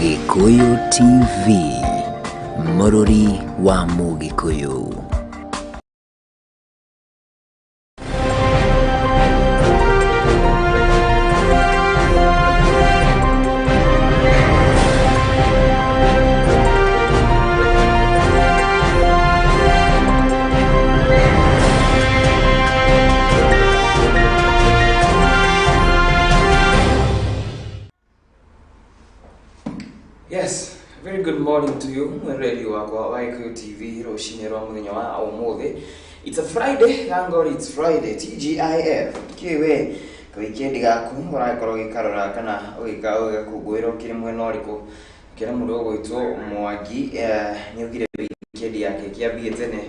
Gĩkũyũ TV, mũrũri wa Mũgĩkũyũ. Yes, very good morning to you mwĩroreri wakwa wa Gĩkũyũ TV rũcinĩ rwa mũthenya wa ũmũthĩ. It's a Friday, thank God it's Friday. TGIF. Kĩ we kawikendi gaku ũragĩkorwo ũgĩkarora kana ũgĩkũngũĩra ũkĩrĩ mwena ũrĩkũ? Kĩra mũndũ ũgwĩtwo Mwangi nĩ augire wikendi yake ĩkĩambie tene,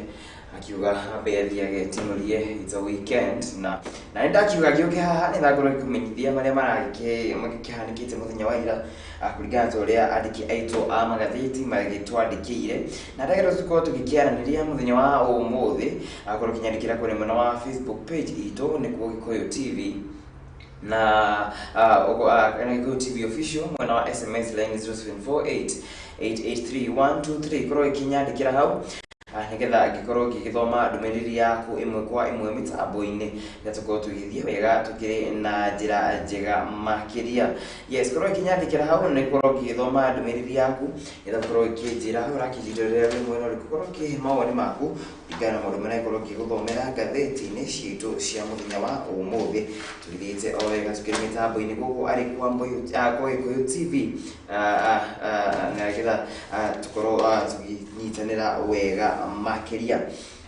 akiuga ambe athiage tinũrie, it's a weekend. Na nĩ ndakiuga ngĩũke haha nĩ ngorwo ngĩkũmenyithia marĩa magĩkĩhanĩkĩte mũthenya wa ira, kũringana ta ũrĩa andĩki aitũ a magathĩti magĩtwandĩkĩire, na ndagĩrwo tũkorwo tũgĩkĩaranĩria mũthenya wa ũmũthĩ. Akorwo ũkĩnyandĩkĩra kũrĩa mwena wa Facebook page itũ, nĩkuo Gĩkũyũ TV na kana Gĩkũyũ TV Official, mwena wa SMS line 0748 883123, korwo ĩkĩnyandĩkĩra hau, nĩgetha ngĩkorwo ngĩgĩthoma ndũmĩrĩri yaku ĩmwe kwa ĩmwe mĩtambo-inĩ, na tũkorwo tũgĩthiĩ wega tũkĩrĩ na njĩra njega makĩria. Yes, korwo ĩkĩnyandĩkĩra hau nĩ ngũkorwo ngĩgĩthoma ndũmĩrĩri yaku, nĩgetha ũkorwo ĩkĩnjĩra ũrakĩnjĩrorera wĩ mwena ũrĩkũ, korwo ũkĩhe mawoni maku kũringana na maũndũ marĩa ngorwo ngĩgũthomera ngathĩti-inĩ citũ cia mũthenya wa ũmũthĩ. Tũgĩthiĩte o wega tũkĩrĩ mĩtambo-inĩ gũkũ arĩ kwa kwa Gĩkũyũ TV, na nĩgetha tũkorwo tũkĩnyitanĩra wega makĩria.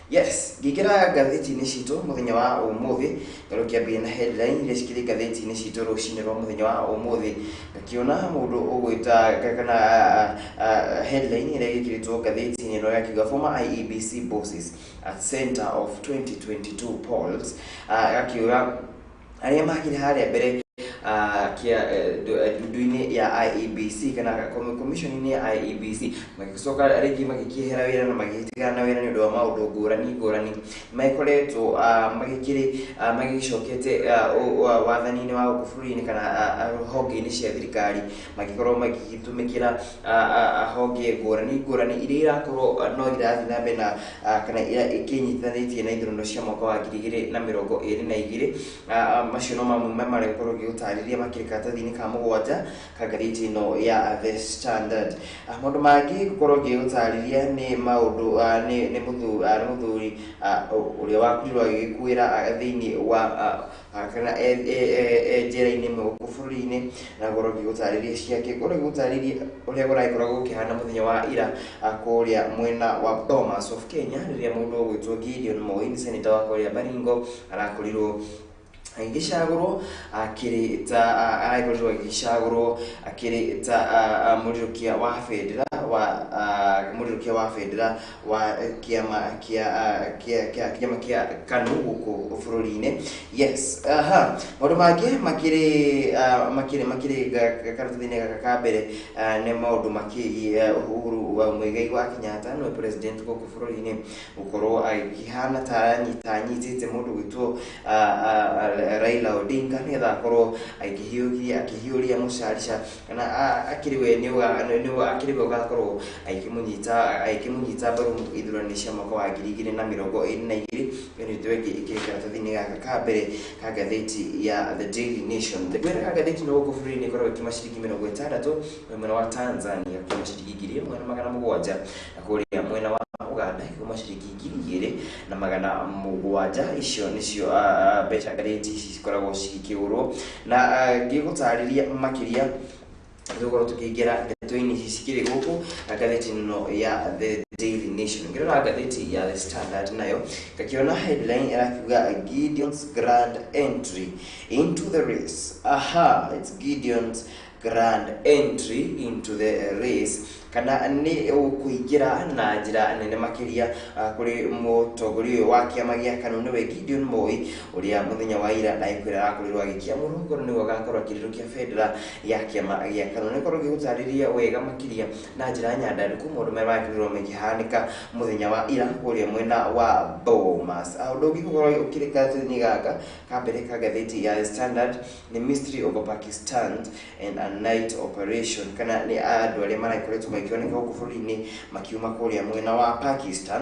Yes, ngĩingĩra ngathĩti-inĩ citũ mũthenya wa ũmũthĩ, ngorwo ngĩambia na headline iria cikĩrĩ ngathĩti-inĩ citũ rũcinĩ rwa mũthenya wa ũmũthĩ, ngakĩona mũndũ ũgwĩta kana headline ĩrĩa ĩgĩkĩrĩtwo ngathĩti-inĩ ĩno yakiuga, "Former IEBC bosses at center of 2022 polls." Gakiuga arĩa makĩrĩ harĩa mbere kĩa ndundu-inĩ ya IEBC kana commission-inĩ ya IEBC, magĩcoka rĩngĩ magĩkĩehera wĩra na magĩtigana na wĩra nĩ ũndũ wa maũndũ ngũrani ngũrani, magĩkoretwo magĩkĩrĩ magĩcokete wathani-inĩ wa gũkũ bũrũri-inĩ kana honge-inĩ cia thirikari, magĩkorwo magĩgĩtũmĩkĩra honge ngũrani ngũrani iria irakorwo no irathiĩ na mbere na kana ikĩnyitithanĩtie na ithurano cia mwaka wa 2022. Macio no mamwe marĩa gũkorwo ngĩgũtarĩria makĩrĩ karatathi-inĩ ka 7 ka ngathĩti ĩno ya The Standard. Maũndũ mangĩ gũkorwo ngĩgũtarĩria nĩ maũndũ nĩ mũthuri ũrĩa wakorirwo agĩgĩkuĩra thĩinĩ wa kana e njera-inĩ ĩmwe gũkũ bũrũri-inĩ, na ngorwo ngĩgũtarĩria ciake, ngorwo ngĩgũtarĩria ũrĩa kũragĩkorwo gũkĩhana mũthenya wa ira kũrĩa mwena wa Bomas of Kenya, rĩrĩa mũndũ ũgwĩtwo Gideon Moi, nĩ senator wa kũrĩa Baringo, arakorirwo agĩgĩcagũrwo akĩrĩ ta arakorirwo agĩgĩcagũrwo akĩrĩ ta mũrirũkia wa bendera wa mũrirũkia wa bendera wa kĩama kĩa KANU gũkũ bũrũri-inĩ. Yes, aha, maũndũ mangĩ makĩrĩ karatathi-inĩ gaka ka mbere nĩ maũndũ makĩgiĩ Uhuru wa Muigai wa Kenyatta, nĩwe president gũkũ bũrũri-inĩ, gũkorwo agĩkĩhana ta aranyita anyitĩte mũndũ gwĩtwo Raila Odinga, nĩgetha akorwo akĩhiũria akĩhiũria mũcarica kana akĩrĩ we akĩrĩ we ũgakorwo agĩkĩmũnyita mbaru ithurano cia mwaka wa 2022. Ĩyo nĩ ndeto ĩngĩ ĩkĩrĩ karatathi-inĩ gaka ka mbere ka ngathĩti ya The Daily Nation. Ngwĩra ngathĩti ĩno gũkũ bũrũri-inĩ ĩkoragwo ĩkiuma ciringi 60, mwena wa Tanzania kuma ciringi 1700, na kũrĩa mwena wa Uganda kuma ciringi 2700. Icio nĩcio mbeca ngathĩti ici cikoragwo cigĩkĩgũrwo, na ngĩgũtarĩria makĩria tũgũkorwo tũkĩingĩra ndeto-inĩ ici cikĩrĩ gũkũ ngathĩti ĩno ya The Daily Nation. Ngĩrora ngathĩti ya The Standard nayo, ngakĩona headline ĩrakiuga, "Gideon's grand entry into the race." Aha, it's Gideon's grand entry into the race, kana nĩ ũkũingĩra na njĩra nene makĩria kũrĩ mũtongoria ũyũ wa kĩama gĩa KANU, nĩwe Gideon Moi, ũrĩa mũthenya wa ira ndagĩkwĩra arakorirwo agĩkĩamũrwo korwo nĩwe ũgakorwo akĩrĩrũkia bendera ya kĩama gĩa KANU. Nĩ korwo ngĩgũtarĩria wega makĩria na njĩra nyandandũku maũndũ marĩa marakorirwo makĩhanĩka mũthenya wa ira kũrĩa mwena wa Bomas. Ũndũ ũngĩ gũkorwo ũkĩrĩ karatathi-inĩ gaka ka mbere ka ngathĩti ya The Standard nĩ mystery of Pakistan and Night operation kana nĩ andũ arĩa maragĩkoretwo magĩkĩoneka gũkũ bũrũri-inĩ makiuma kũrĩa mwena wa Pakistan,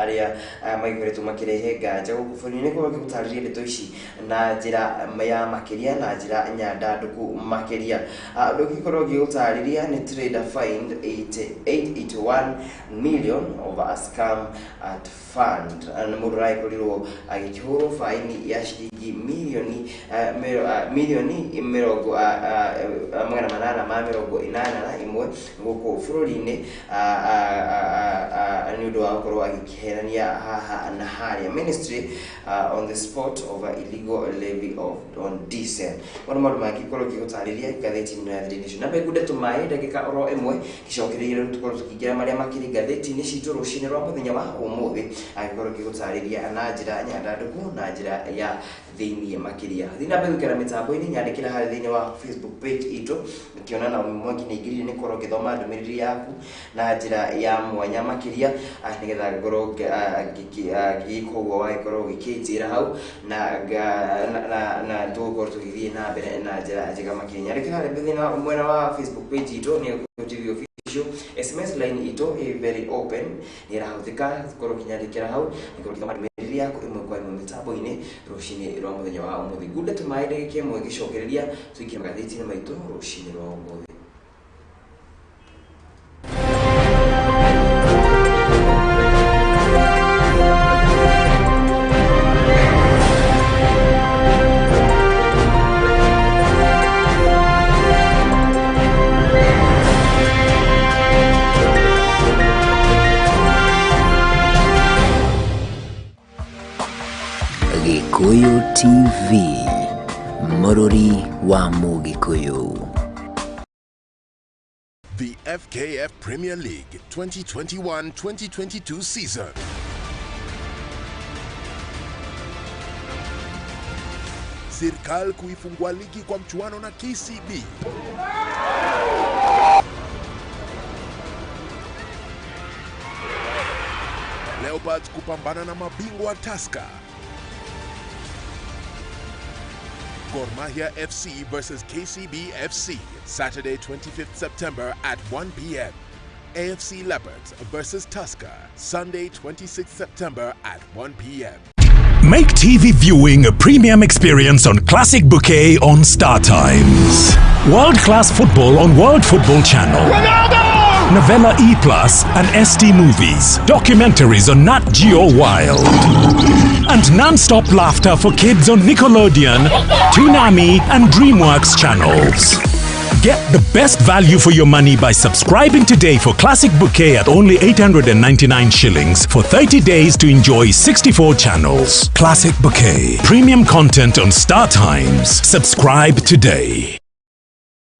arĩa magĩkoretwo makĩrehe nganja gũkũ bũrũri-inĩ. Nĩguo ngĩgũtarĩria ndeto ici na njĩra ya makĩria na njĩra nyandandũku makĩria. Ũndũ ũngĩkorwo ngĩgũtarĩria nĩ trader fined 881 million over a scam at fund. Nĩ mũndũ ũragĩkorirwo agĩkĩhũrwo faini ya ciringi mirioni mirioni mĩrongo 881 gũkũ bũrũri-inĩ nĩ ũndũ wa gũkorwo agĩkĩherania haha na harĩa. Ministry on the spot over illegal levy of on diesel. Maũndũ maũndũ mangĩ korwo ngĩgũtarĩria ngathĩti-inĩ ya The Nation. Na mbere tũmaĩ ndagĩka oro ĩmwe gĩcokereire rĩu tũkorwo tũkĩingĩra marĩa makĩrĩ ngathĩti-inĩ citũ rũcinĩ rwa mũthenya wa ũmũthĩ, agĩkorwo ngĩgũtarĩria na njĩra nyandandũku na njĩra ya thĩiniĩ makĩria. Thiĩ na mbere gũikara mĩtambo-inĩ, nyandĩkĩra harĩa thĩinĩ wa Facebook page itũ. Ngĩona Naomi Mwangi nĩ aingĩrire, nĩ korwo ngĩthoma ndũmĩrĩri yaku na njĩra ya mwanya makĩria, nĩgetha ngorwo ngĩgĩka ũguo wagĩkorwo ũgĩkĩnjĩra hau na tũgũkorwo tũgĩthiĩ na mbere na njĩra njega makĩria. Nyandĩkĩra harĩa thĩinĩ wa mwena wa Facebook page itũ nĩ TV Official. SMS line itũ ĩ very open, nĩ ĩrahũthĩka, korwo ũkĩnyandĩkĩra hau nĩkorwo ngĩthoma ndũmĩrĩri yaku ĩmwe kwa ĩmwe mĩtambo-inĩ rũcinĩ rwa mũthenya wa ũmũthĩ. Ngunda tũmaĩ ndagĩka ĩmwe gĩcokereria tũingĩre magathĩti-inĩ maitũ rũcinĩ rwa ũmũthĩ. Gikuyu TV, Mũrũri wa Mũgĩkũyũ. The FKF Premier League 2021-2022 season. Serikali kuifungua ligi kwa mchuano na KCB. Leopards kupambana na mabingwa Tusker. Gor Mahia FC versus KCB FC, Saturday 25th September at 1 p.m. AFC Leopards versus Tusker, Sunday 26th September at 1 p.m. Make TV viewing a premium experience on Classic Bouquet on Star Times. World class football on World Football Channel. Ronaldo! Novella E Plus and ST Movies. Documentaries on Nat Geo Wild. And non-stop laughter for kids on Nickelodeon, Toonami, and DreamWorks channels. Get the best value for your money by subscribing today for Classic Bouquet at only 899 shillings for 30 days to enjoy 64 channels. Classic Bouquet. Premium content on Star Times. Subscribe today.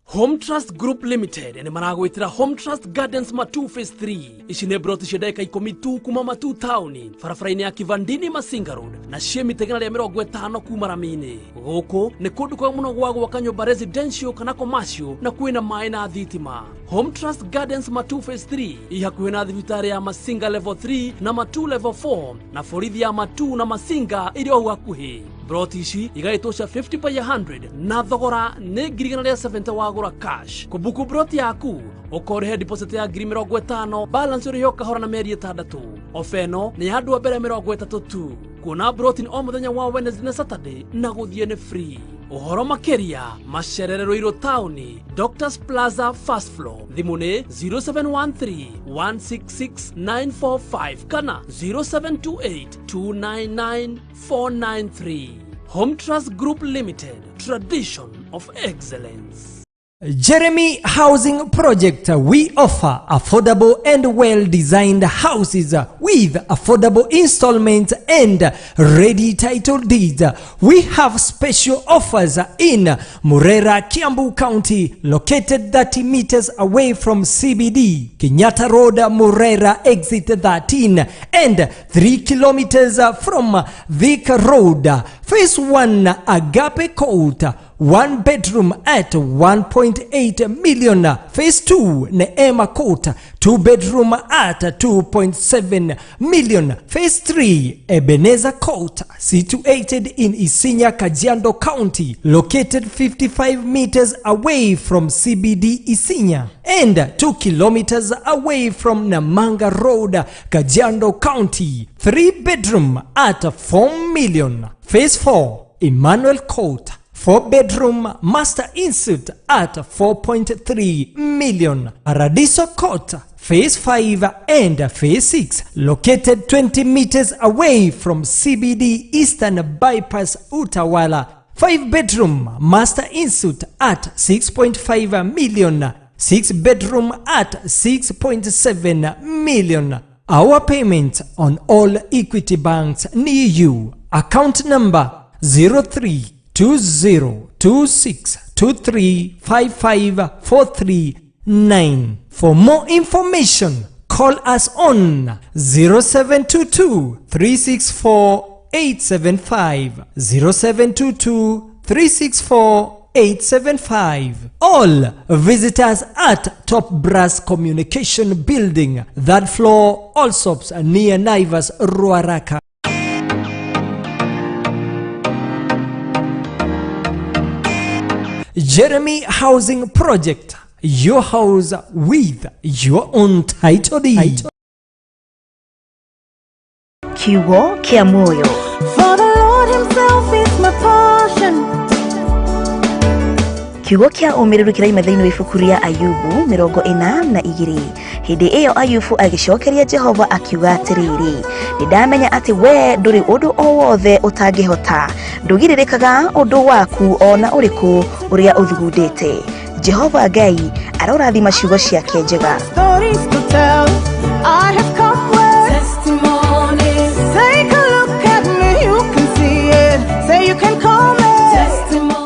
Home Trust Group Limited nĩ maragwĩtĩra Home Trust Gardens Matu Phase 3. Ici nĩ broti cia ndagĩka 10 tu kuma Matu taũni, barabara-inĩ ya Kivandini Masinga Road, na ciĩ mita 150 kuma rami-inĩ. Gũkũ nĩ kũndũ kwega mũno gwa gwaka nyũmba residential kana commercial, na kwĩna maĩ na thitima. Home Trust Gardens Matu Phase 3 i hakuhĩ na thibitarĩ ya Masinga Level 3 na Matu Level 4, na borithi ya Matu na Masinga ĩrĩ o hau hakuhĩ. Broti ici igaĩtwo cia 50 by 100 na thogora nĩ 170,000 wagũra cash. Kũbuku broti yaku ũkorĩhe deposit ya 50,000, balance ũrĩhe o kahora na mĩeri 6. Ofa ĩno nĩ ya andũ a mbere 30 tu. Kuona broti nĩ o mũthenya wa Wednesday na Saturday, na gũthiĩ nĩ free. Ũhoro makĩria macerere Ruiru taũni, Doctors Plaza, first floor. Thimũ nĩ 0713 166 945 kana 0728 299 493. Home Trust Group Limited, tradition of excellence. Jeremy Housing Project. We offer affordable and well designed houses with affordable installments and ready title deeds. We have special offers in Murera, Kiambu County, located 30 meters away from CBD, Kenyatta Road, Murera, exit 13, and 3 kilometers from Thika Road. Phase 1, Agape Court. 1 bedroom at 1.8 million. Phase 2, Neema Court, 2 bedroom at 2.7 million. Phase 3, Ebenezer Court, situated in Isinya, Kajiado County, located 55 meters away from CBD Isinya and 2 kilometers away from Namanga Road, Kajiado County. 3 bedroom at 4 million. Phase 4, Emmanuel Court, 4 bedroom master insert at 4.3 million. Paradiso Court, Phase 5 and Phase 6, located 20 meters away from CBD Eastern Bypass Utawala. 5 bedroom master insert at 6.5 million. 6 bedroom at 6.7 million. Our payment on all Equity banks near you. Account number 032026235543. For more information, call us on 0722 364 875, 0722 364 875. All visitors at Top Brass Communication Building, third floor, Allsops, near Naivas, Ruaraka. Jeremy Housing Project, your house with your own title deed. Kiugo kĩa muoyo. For the Lord himself is my portion. Kiugo kĩa ũmĩrĩru kĩraima thĩinĩ wa ibuku rĩa Ayubu 42. Hĩndĩ ĩyo Ayubu agĩcokeria Jehova akiuga atĩrĩrĩ, nĩndamenya atĩ we ndũrĩ ũndũ o wothe ũtangĩhota, ndũgirĩrĩkaga ũndũ waku o na ũrĩkũ ũrĩa ũthugundĩte. Jehova Ngai arorathima ciugo ciake njega. Stories to tell. I have come with testimonies. Take a look at me, you can see it. Say you can call me testimony.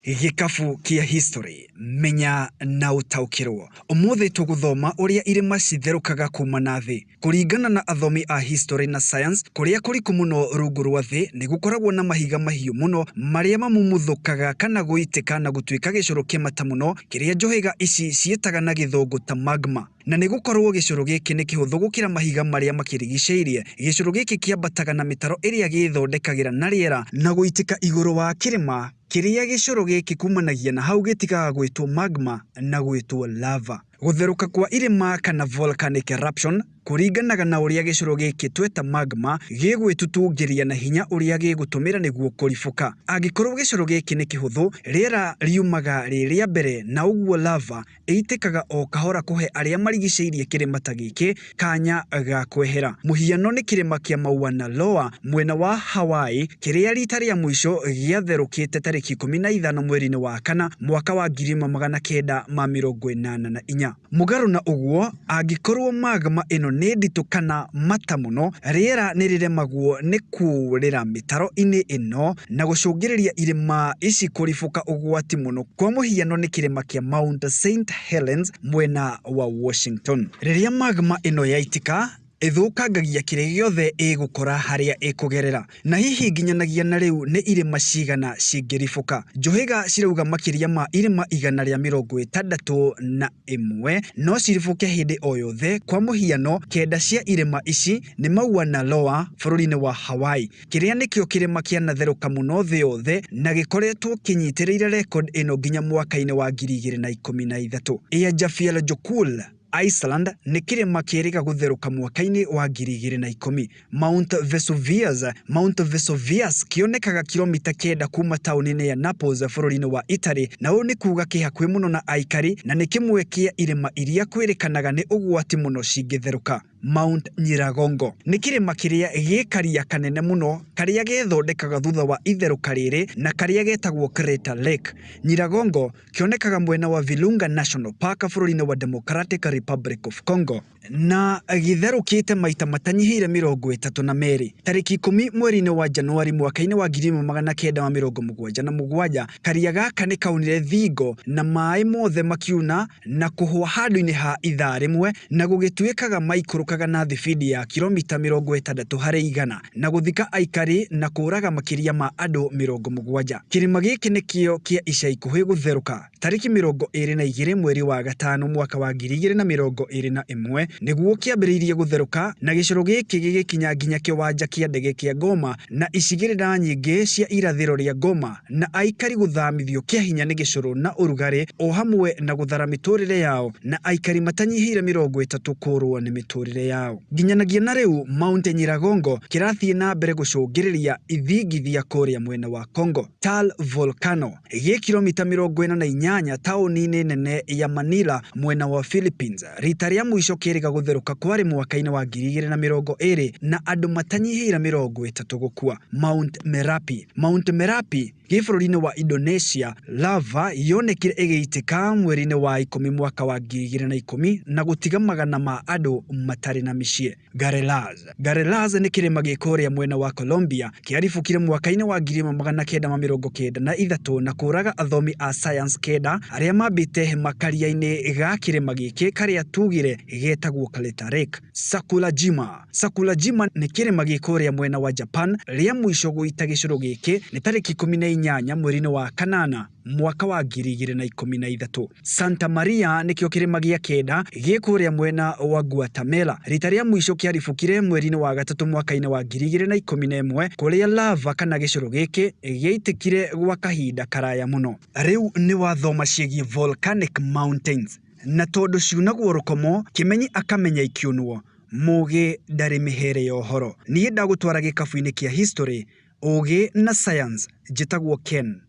Gĩkabu kĩa history, menya na ũtaũkĩrwo. Ũmũthĩ tũgũthoma ũrĩa irĩma citherũkaga kuma na thĩ. Kũringana na athomi a history na science, kũrĩa kũriku mũno rungu rwa thĩ nĩ gũkoragwo na mahiga mahiũ mũno marĩa mamumuthũkaga kana gũitĩka na gũtuĩka gĩcũrũ kĩmata mũno kĩrĩa njũhĩga ici ciĩtaga na gĩthũngũ ta magma. Na nĩ gũkorwo gĩcũrũ gĩkĩ nĩ kĩhũthũ gũkĩra mahiga marĩa makĩrigicĩirie, gĩcũrũ gĩkĩ kĩambataga na mĩtaro ĩrĩa gĩthondekagĩra na rĩera na gũitĩka igũrũ wa kĩrĩma kĩrĩa gĩcũrũ gĩkĩ kumanagia na hau gĩtigaga gwĩtwo magma na gwĩtwo lava. Gũtherũka kwa irĩma kana volcanic eruption kũringanaga na ũrĩa gĩcũrũ gĩkĩ tweta magma gĩgwĩtutungĩria na hinya ũrĩa gĩgũtũmĩra nĩguo kũribũka. Angĩkorwo gĩcũrũ gĩkĩ nĩ kĩhũthũ, rĩera riumaga rĩ rĩa mbere na ũguo lava ĩitĩkaga o kahora kũhe arĩa marigicĩirie kĩrĩma ta gĩkĩ kanya ga kwehera. Mũhiano nĩ kĩrĩma kĩa Mauna Loa mwena wa Hawaii kĩrĩa rita rĩa mũico gĩatherũkĩte tarĩki 15 mweri-inĩ wa kana mwaka wa 1984. Mũgarũ na ũguo, angĩkorwo magma ĩno nĩ nditũ kana mata mũno, rĩera nĩ rĩremagwo nĩ kũrĩra mĩtaro-inĩ ĩno na gũcũngĩrĩria irĩma ici kũribũka ũgwati mũno. Kwa mũhiano nĩ kĩrĩma kĩa Mount St Helens mwena wa Washington. Rĩrĩa magma ĩno yaitĩka, ĩthũkangagia kĩrĩa gĩothe ĩgũkora harĩa ĩkũgerera, na hihi nginyanagia na rĩu nĩ irĩma cigana cingĩribũka. Njũhĩga cirauga makĩria ma irĩma 161 no ciribũke hĩndĩ o yothe. Kwa mũhiano, 9 cia irĩma ici nĩ Mauna Loa bũrũri-inĩ wa Hawaii, kĩrĩa nĩkĩo kĩrĩma kĩanatherũka mũno thĩ yothe na gĩkoretwo kĩnyitĩrĩire record ĩno nginya mwaka-inĩ wa 2013. Eyjafjallajökull Iceland nĩ kĩrĩma kĩrĩga gũtherũka mwaka-inĩ wa 2010. Mount Vesuvius. Mount Vesuvius kĩonekaga kilomita 9 kuma taũni-inĩ ya Naples bũrũri-inĩ wa Italy, na ũũ nĩ kuga kĩ hakuhĩ mũno na aikari na nĩ kĩmwe kĩa irĩma iria kwĩrĩkanaga nĩ ũgwati mũno cingĩtherũka. Mount Nyiragongo nĩ kĩrĩma kĩrĩa gĩkaria kanene mũno karĩa gethondekaga thutha wa itherũka rĩrĩ na karĩa getagwo Crater Lake. Nyiragongo kĩonekaga mwena wa Virunga National Park bũrũri-inĩ wa Democratic Republic of Congo na gĩtherũkĩte maita matanyihĩire 32. Tarĩki 10 mweri-inĩ wa Januari mwaka-inĩ wa 1977, karia gaka nĩ kaunire thingo na maĩ mothe makiuna na kũhũa handũ-inĩ ha ithaa rĩmwe na gũgĩtuĩkaga maikũrũkaga gĩatherũkaga na thibindi ya kilomita 60 harĩ igana na gũthika aikari na kũũraga makĩria ma andũ 70. Kĩrĩma gĩkĩ nĩkĩo kĩa ica ikuhĩ gũtherũka tarĩki 22 mweri wa gatano mwaka wa 2021 nĩguo kĩambĩrĩirie gũtherũka na gĩcoro gĩkĩ gĩgĩkinya nginya kĩwanja kĩa ndege kĩa Goma na icigĩrĩra nyingĩ cia irathĩro rĩa Goma na aikari gũthamithio kĩa hinya nĩ gĩcoro na ũrugarĩ o hamwe na gũthara mĩtũrĩre yao na aikari matanyihĩire 30 kũrwo nĩ mĩtũrĩre yao. Nginyanagia na rĩu Mount Nyiragongo kĩrathiĩ na mbere gũcũngĩrĩria ithingithia kũrĩa mwena wa Congo. Taal Volcano gĩ kilomita 48 taũni-inĩ nene ya Manila mwena wa Philippines. Rita rĩa mũico kĩrĩga gũtherũka kwarĩ mwaka-inĩ wa 2020 na andũ matanyihĩire 30 gũkua. Mount Merapi. Mount Merapi gĩ bũrũri-inĩ wa Indonesia, lava yonekire ĩgĩitĩka mweri-inĩ wa 10 mwaka wa 2010 na gũtiga magana ma andũ matarĩ na mĩciĩ. Garelaz. Garelaz nĩ kĩrĩma gĩ kũrĩa mwena wa Colombia kĩaribũkire mwaka-inĩ wa 1993 na kũũraga athomi a science 9 arĩa mambĩte hema karia-inĩ ga kĩrĩma gĩkĩ karĩa tugire getagwo Crater Lake. Sakurajima. Sakurajima nĩ kĩrĩma gĩ kũrĩa mwena wa Japan. Rĩa mũico gũita gĩcũrũ gĩkĩ nĩ tarĩki 18 mweri-inĩ wa kanana mwaka wa 2013. Santa Maria nĩkĩo kĩrĩma gĩa kenda gĩ kũrĩa mwena wa Guatemala. Rita rĩa mũico kĩaribũkire mweri-inĩ wa gatatũ mwaka-inĩ wa 2011 kũrĩa lava kana gĩcũrũ gĩkĩ gĩaitĩkire gwa kahinda karaya mũno. Rĩu nĩ wathoma ciĩgiĩ volcanic mountains na tondũ ciunagwo rũkomo kĩmenyi akamenya ikiunwo mũgĩ ndarĩ mĩhere ya ũhoro. Niĩ ndagũtwara gĩkabu-inĩ kĩa history, ũgĩ na science. Njĩtagwo Ken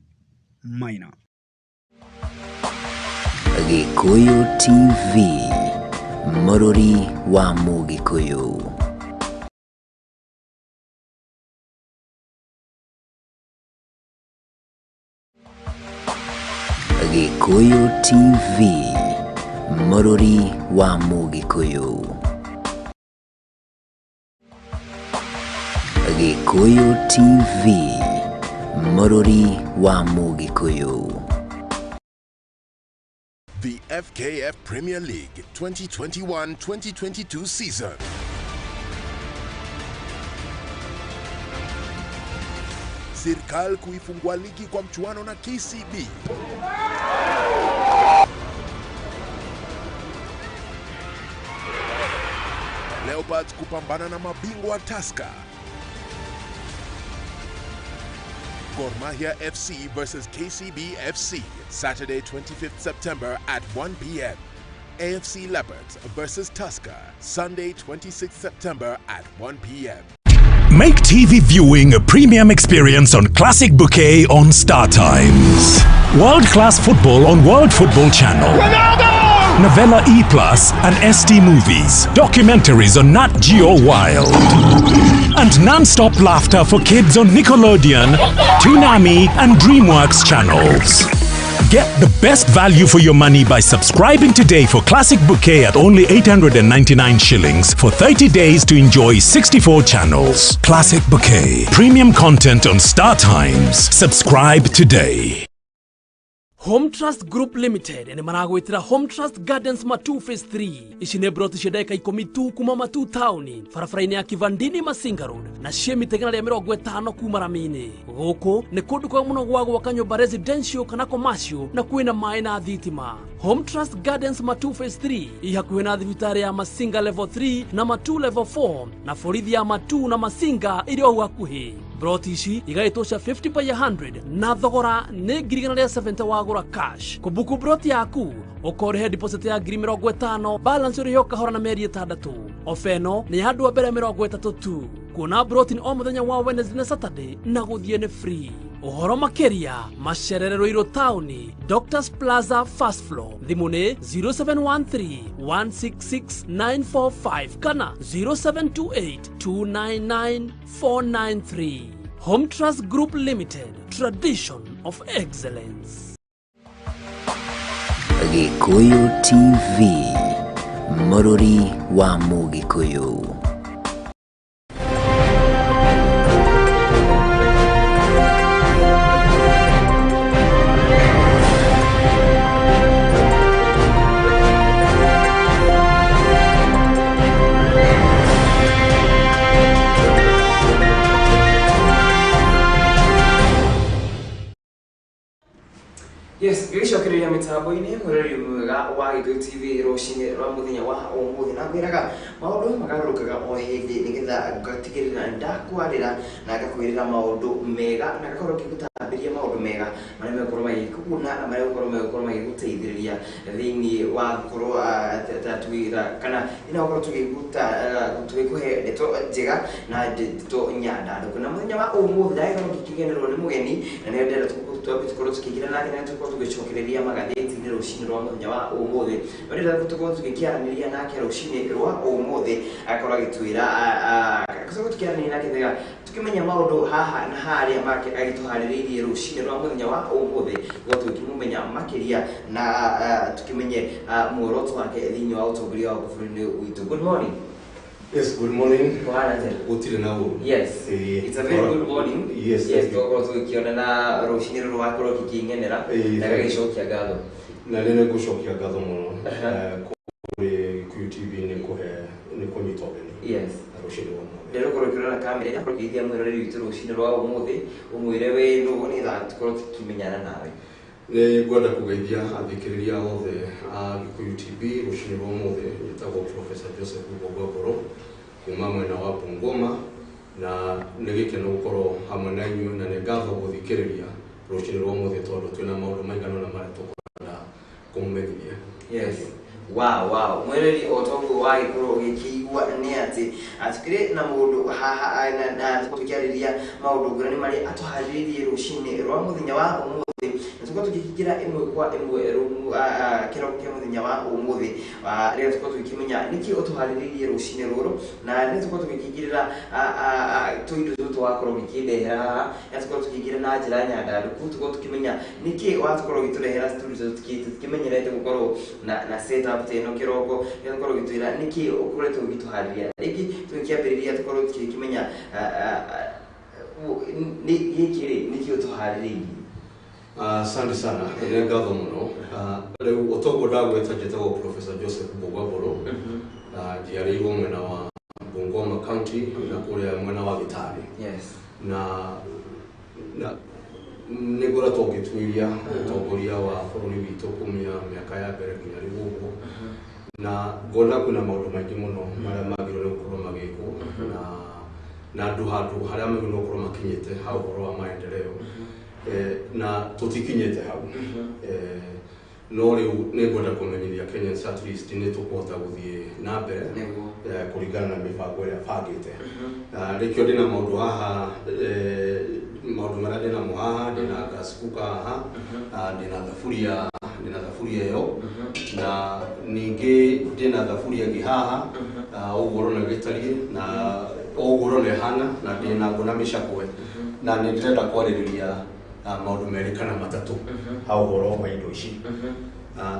Maina. Gĩkũyũ TV, mũrũri wa Mũgĩkũyũ. Gĩkũyũ TV, mũrũri wa Mũgĩkũyũ. Gĩkũyũ TV, mũrũri wa Mũgĩkũyũ. The FKF Premier League 2021-2022 season. Serikali kuifungua ligi kwa mchuano na KCB. Leopards kupambana na mabingwa Tusker. Gor Mahia FC versus KCB FC, Saturday 25th September at 1 p.m. AFC Leopards versus Tusker, Sunday 26th September at 1 p.m. Make TV viewing a premium experience on Classic Bouquet on Star Times. World-class football on World Football Channel. Ronaldo! Novella E Plus and ST Movies. Documentaries on Nat Geo Wild. And non-stop laughter for kids on Nickelodeon, Toonami and DreamWorks channels. Get the best value for your money by subscribing today for Classic Bouquet at only 899 shillings for 30 days to enjoy 64 channels. Classic Bouquet. Premium content on Star Times. Subscribe today. Home Trust Group Limited nĩ maragwĩtĩra Home Trust Gardens Matu Phase 3. Ici nĩ broti cia ndagĩka 10 tu kuma Matu taũni barabara-inĩ ya Kivandini Masinga Road na ciĩ mita 150 kuma rami-inĩ. Gũkũ nĩ kũndũ kwega mũno gwa gwaka nyũmba residential kana commercial na kwĩna maĩ na thitima. Home Trust Gardens Matu Phase 3 ĩ hakuhĩ na thibitarĩ ya Masinga Level 3 na Matu Level 4 na borithi ya Matu na Masinga ĩrĩ o hakuhĩ. Broti ici igaĩtwo cia 50 by 100 na thogora nĩ 170 wagũra cash. Kũbuku broti yaku ũkorĩhe deposit ya 50,000, balance ũrĩhe ũkahora na mĩeri 6. Ofa ĩno nĩ ya andũ a mbere 30 tu. Kuona broti nĩ o mũthenya wa Wednesday na Saturday na gũthiĩ nĩ free. Ũhoro makĩria macerere Ruiru taũni, Doctors Plaza first floor. Thimũ nĩ 0713 166 945 kana 0728 299 493. Home Trust Group Limited, tradition of excellence. Gĩkũyũ TV, mũrũri wa Mũgĩkũyũ. Mĩtambo-inĩ mwĩrori mwega wa Gĩkũyũ TV rũcinĩ rwa mũthenya wa ũmũthĩ, na ngwĩraga maũndũ magarũrũkaga o hĩndĩ nĩgetha ngatigĩrĩra ndakwarĩra na ngakwĩrĩra maũndũ mega na ngakorwo ngĩgũtambĩria maũndũ mega marĩa megũkorwo magĩkũguna na marĩa megũkorwo magĩgũteithĩrĩria thĩinĩ wa gũkorwo kana thĩinĩ wa gũkorwo tũgĩkũhe ndeto njega na ndeto nyandandũku. Na mũthenya wa ũmũthĩ ndagĩkorwo ngĩkĩgenerwo nĩ mũgeni na nĩyo ndĩrenda tũkorwo tũkĩingĩra nake na tũkorwo tũgĩcokereria magathĩti-inĩ rũcinĩ rwa mũthenya wa ũmũthĩ. No ndĩrenda tũkorwo tũgĩkĩaranĩria nake rũcinĩ rwa ũmũthĩ, agakorwo agĩtwĩra, tũkorwo tũkĩaranĩria nake nĩgetha tũkĩmenya maũndũ haha na harĩa make agĩtũharĩrĩirie rũcinĩ rwa mũthenya wa ũmũthĩ, tũkorwo tũkĩmũmenya makĩria na tũkĩmenye muoroto wake thĩinĩ wa ũtongoria wa bũrũri-inĩ witũ. Good morning. Yes, good morning. Kũhana atĩa? Gũtirĩ na ũru. Yes. It's a very good morning. Yes. Yes, tũgakorwo tũgĩkĩonana rũcinĩ rũrũ wakorwo ũgĩkĩng'enera na gagĩcokia ngatho. Na nĩ ngũcokia ngatho mũno kũrĩ Gĩkũyũ TV nĩ kũhe nĩ kũnyita ũgeni. Yes. Rũcinĩ rwa ũmũthĩ. Ndĩrũkorwo ũkĩrora kamera ĩrĩa ũkĩgeithia mwĩroreri witũ rũcinĩ rwa ũmũthĩ, ũmwĩre wĩ nũ nĩgetha tũkorwo tũkĩmenyana nawe. Nĩ ngwenda kũgeithia athikĩrĩria othe a Gĩkũyũ TV rũcinĩ rwa ũmũthĩ. Njĩtagwo Professor Joseph Mbũgua Mbũrũ kuma mwena wa Bungoma, na nĩ gĩkeno gũkorwo hamwe na inyuĩ na nĩ ngatho gũthikĩrĩria rũcinĩ rwa ũmũthĩ tondũ twĩna maũndũ maigana ũna marĩa tũkwenda kũmũmenyithia. Yes. Wow, wow. Mwĩrori o toguo wagĩkorwo ũgĩkĩigua nĩ atĩ tukĩrĩ na mũndũ haha na tũkĩarĩria maũndũ ngũrani marĩa atũharĩrĩirie rũcinĩ rwa mũthenya wa ũmũthĩ, na tũkorwo tũkĩingĩra ĩmwe kwa ĩmwe kĩroko kĩa mũthenya wa ũmũthĩ rĩrĩa tũkorwo tũgĩkĩmenya nĩkĩ ũtũharĩrĩirie rũcinĩ rũrũ, na nĩ tũkorwo tũgĩkĩingĩrĩra tũindo tũtũ wakorwo ũgĩkĩndehera haha, na tũkorwo tũkĩingĩra na njĩra nyandandũku, tũkorwo tũkĩmenya nĩkĩ watũkorwo ũgĩtũrehera studio tũkĩmenyerete gũkorwo na setup ta ĩno kĩroko, nĩ tũkorwo ũgĩtwĩra nĩkĩ ũkoretwo ũgĩtũharĩria. Rĩngĩ tũgĩkĩambĩrĩria tũkorwo tũgĩkĩmenya gĩkĩ rĩ nĩkĩ ũtũharĩrĩirie. Asante sana, nĩ ngatho mũno. Rĩu ũtoguo ndagwĩta njĩtagwo Professor Joseph Mbũgua Mbũrũ, na njiarĩirwo mwena wa Bungoma County na kũrĩa mwena wa Gĩtari. Yes. Na nĩ ngoretwo ngĩtuĩria ũtongoria wa bũrũri witũ kumia mĩaka ya mbere nginya rĩu ũguo, na ngona kwĩna maũndũ maingĩ mũno marĩa magĩrĩirwo nĩ gũkorwo magĩkwo na andũ handũ harĩa magĩrĩirwo nĩ gũkorwo makinyĩte ha ũhoro wa maendeleo, na tũtikinyĩte hau. No rĩu nĩ ngwenda kũmenyithia Kenyans at least nĩ tũkũhota gũthiĩ na mbere kũringana na mĩbango ĩrĩa bangĩte. Rĩkĩo ndĩna maũndũ haha, maũndũ marĩa ndĩnamo haha, ndĩna gas cooker haha, ndĩna thaburia ĩyo, na ningĩ ndĩna thaburia ĩngĩ haha, ũguo ũrona ĩgĩtariĩ, na ũguo ũrona ĩhana, na ndĩna ngũ na mĩcakwe, na nĩ ndĩrenda kwarĩrĩria maũndũ merĩ kana matatũ ha ũhoro wa indo ici,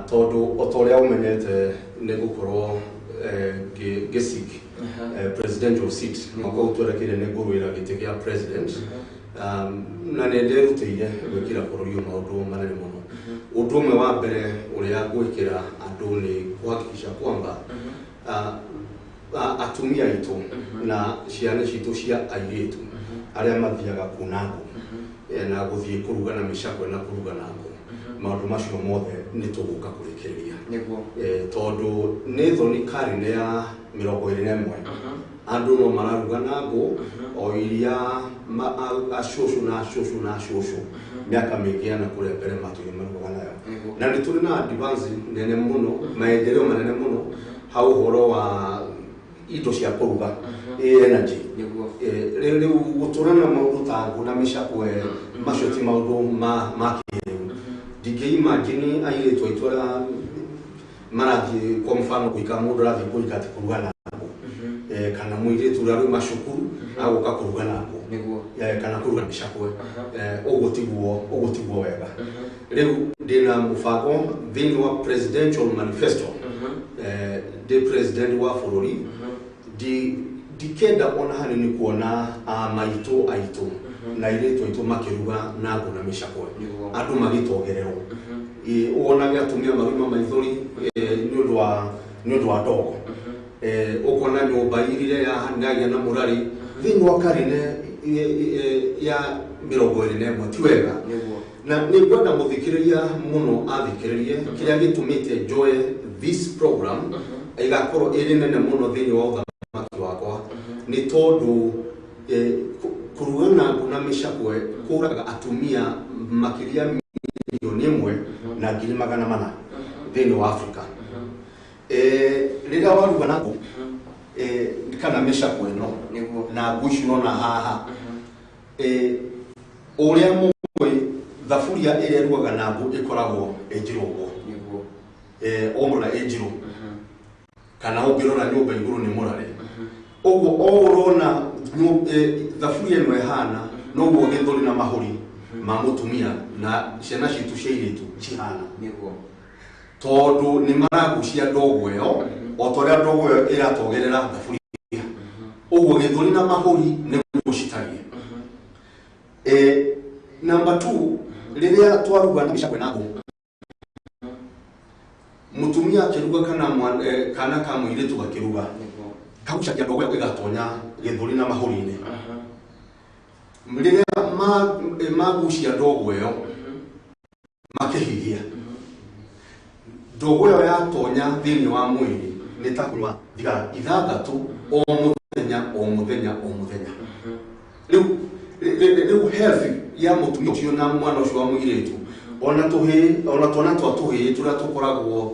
tondũ o ta ũrĩa ũmenyete nĩ ngũkorwo ngĩseek presidential seat mwaka ũyũ twerekeire nĩ ngũrũĩra gĩtĩ kĩa president, na nĩ ndĩrutĩire gwĩkĩra bũrũri ũyũ maũndũ manene mũno. Ũndũ ũmwe wa mbere ũrĩa ngwĩkĩra andũ nĩ kũhakikisha kwamba atumia aitũ na ciana citũ cia airĩtu arĩa mathiaga kuna ngũ na gũthiĩ kũruga na mĩcakwe na kũruga na ngũ, maũndũ macio mothe nĩ tũgũka kũrĩkĩrĩria, tondũ nĩ thoni karine ya 21 andũ no mararuga na ngũ o iria acũcũ na acũcũ na acũcũ mĩaka mĩingĩ yana kũrĩa mbere matũire marugaga nayo, na nĩ tũrĩ na advance nene mũno, maendeleo manene mũno ha ũhoro wa indo cia kũruga energy. Rĩu gũtũra na maũndũ ta ngũ na mĩcakwe macio ti maũndũ ma kĩrĩu. Ndingĩ-imagine airĩtu aitũ arĩa marathiĩ kwa mfano kũhika, mũndũ arathiĩ kũhika atĩ kũruga na ngũ, kana mũirĩtu ũrĩa arauma cukuru agũka kũruga na ngũ kana kũruga na mĩcakwe, ũguo tiguo wega. Rĩu ndĩna mũbango thĩinĩ wa presidential manifesto, ndĩ president wa bũrũri, ndikenda ona hanini kuona maitũ aitũ na airĩtu aitũ makĩruga na ngũ na mĩcakwe, andũ magĩtongererwo, wonage atumia marauma maithori nĩ ũndũ wa ndogo, ũkona nyũmba irire yagĩa na mũrari thĩinĩ wa karine ya 21 ti wega. Na nĩ ngwenda mũthikĩrĩria mũno athikĩrĩrie kĩrĩa gĩtũmĩte njoe this program ĩgakorwo ĩrĩ nene mũno thĩinĩ wa ũthamaki wakwa, nĩ tondũ kũruga na ngũ na mĩcakwe kũragaga atumia makĩria 1,400,000 thĩinĩ wa Afrika. Rĩrĩa waruga na ngũ kana mĩcakwe ĩno na ngũ ici ũrona haha, ũrĩa mũĩ thaburia ĩrĩa ĩrugaga na ngũ ĩkoragwo ĩ njirũ ũguo, o mũrora ĩ njirũ, kana ũngĩrora nyũmba igũrũ nĩ mũrare ũguo, o ũrona thaburia ĩno ĩhana noguo gĩthũri na mahũri ma mũtumia na ciana citũ cia airĩtu cihana, tondũ nĩ maragucia ndogo ĩyo o ta ũrĩa ndogo ĩyo ĩratogerera thaburia ũguo, gĩthũri na mahũri nĩguo citariĩ. Number 2, rĩrĩa twaruga na mĩcakwe na ngũ, mũtumia akĩruga kana kana ka mũirĩtu gakĩruga, kagucagia ndogo ĩyo ĩgatonya gĩthũri na mahũri-inĩ. Rĩrĩa magucia ndogo ĩyo makĩhihia, ndogo ĩyo yatonya thĩinĩ wa mwĩrĩ nĩ ta kũnyua thigara 6 o mũthenya o mũthenya o mũthenya. Rĩu health ya mũtumia ũcio na mwana ũcio wa mũirĩtu, ona tũhĩĩ, ona twana twa tũhĩĩ tũrĩa tũkoragwo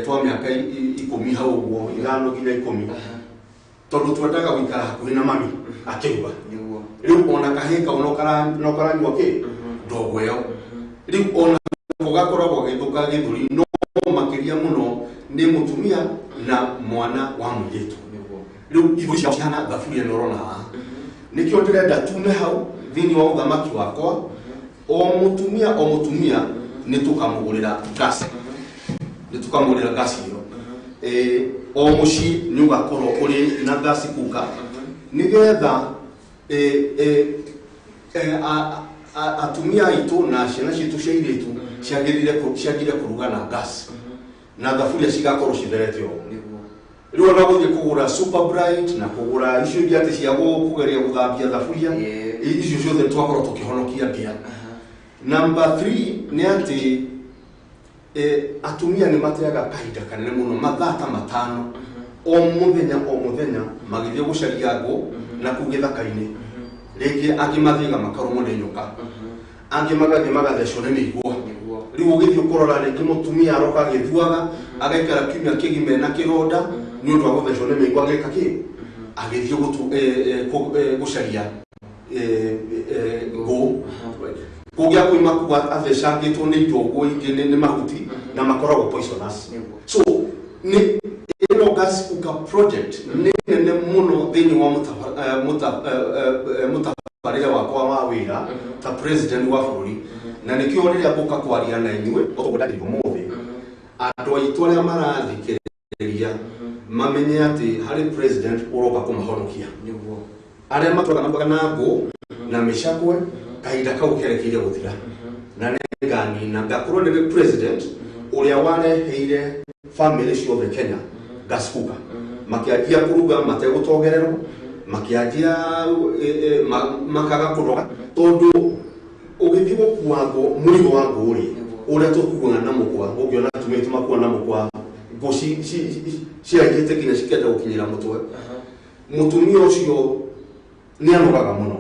twa mĩaka 10 hau ũguo, 5 nginya 10, tondũ twendaga gũikara hakuhĩ na mami akĩruga. Rĩu ona kahĩĩ kau no karanyua kĩ ndogo ĩyo, rĩu ona gakoragwo gagĩthũka gĩthũri, no makĩria mũno nĩ mũtumia na mwana wa mũirĩtu. Rĩu ithũri ciao cihana thaburia ĩno ũrona haha. Nĩkĩo ndĩrenda tume hau thĩinĩ wa ũthamaki wakwa, o mũtumia o mũtumia nĩ tũkamũgũrĩra gas, nĩ tũkamũgũrĩra gas ĩyo. O mũciĩ nĩ ũgakorwo ũrĩ na gas cooker, nĩgetha atumia aitũ na ciana citũ cia airĩtu ciagĩrĩire kũruga na gas na thaburia cigakorwo citherete ũguo. Rĩu ona gũthiĩ kũgũra Super Bright na kũgũra icio ingĩ atĩ cia kũgeria gũthambia thaburia, icio ciothe twakorwo tũkĩhonokia mbia. Number 3 nĩ atĩ atumia nĩ mateaga kahinda kanene mũno, mathaa ta 5 o mũthenya o mũthenya magĩthiĩ gũcaria ngũ na kũu gĩthaka-inĩ. Rĩngĩ angĩ mathiaga makarũmwo nĩ nyoka, angĩ magathiĩ magathecwo nĩ mĩigua. Rĩu ũgĩthiĩ ũkũrora rĩngĩ mũtumia aroka agĩthuaga, agaikara kiumia kĩgima ena kĩronda nĩ ũndũ wa gũthecwo nĩ mĩigua, agĩka kĩ agĩthiĩ gũcaria ngũ kũgĩa kwĩ makua athecangĩtwo nĩ indo ũguo ingĩ nĩ mahuti na makoragwo poisonous. So nĩ ĩno gas cooker project nĩ nene mũno thĩinĩ wa mũtabarĩre wakwa wa wĩra ta president wa bũrũri, na nĩkĩo rĩrĩa ngũka kwaria na inyuĩ ũguo ndarĩ ũmũthĩ, andũ aitũ arĩa marathikĩrĩria mamenye atĩ harĩ president ũroka kũmahonokia. Arĩa matũraga marugaga na ngũ na mĩcakwe, kahinda kau kerekeire gũthira, na nĩnganina ngakorwo nĩ president ũrĩa wareheire family ciothe Kenya gas cooker, makĩanjia kũruga mategũtongererwo, makĩanjia makaga kũnoga, tondũ ũgĩthiĩ gũkua ngũ, mũrigo wa ngũ rĩ, ũrĩa tũkuaga na mũkwa, ũngĩona atumia aitũ makua na mũkwa ngũ ciraihĩte nginya cikĩenda gũkinyĩra mũtwe, mũtumia ũcio nĩ anogaga mũno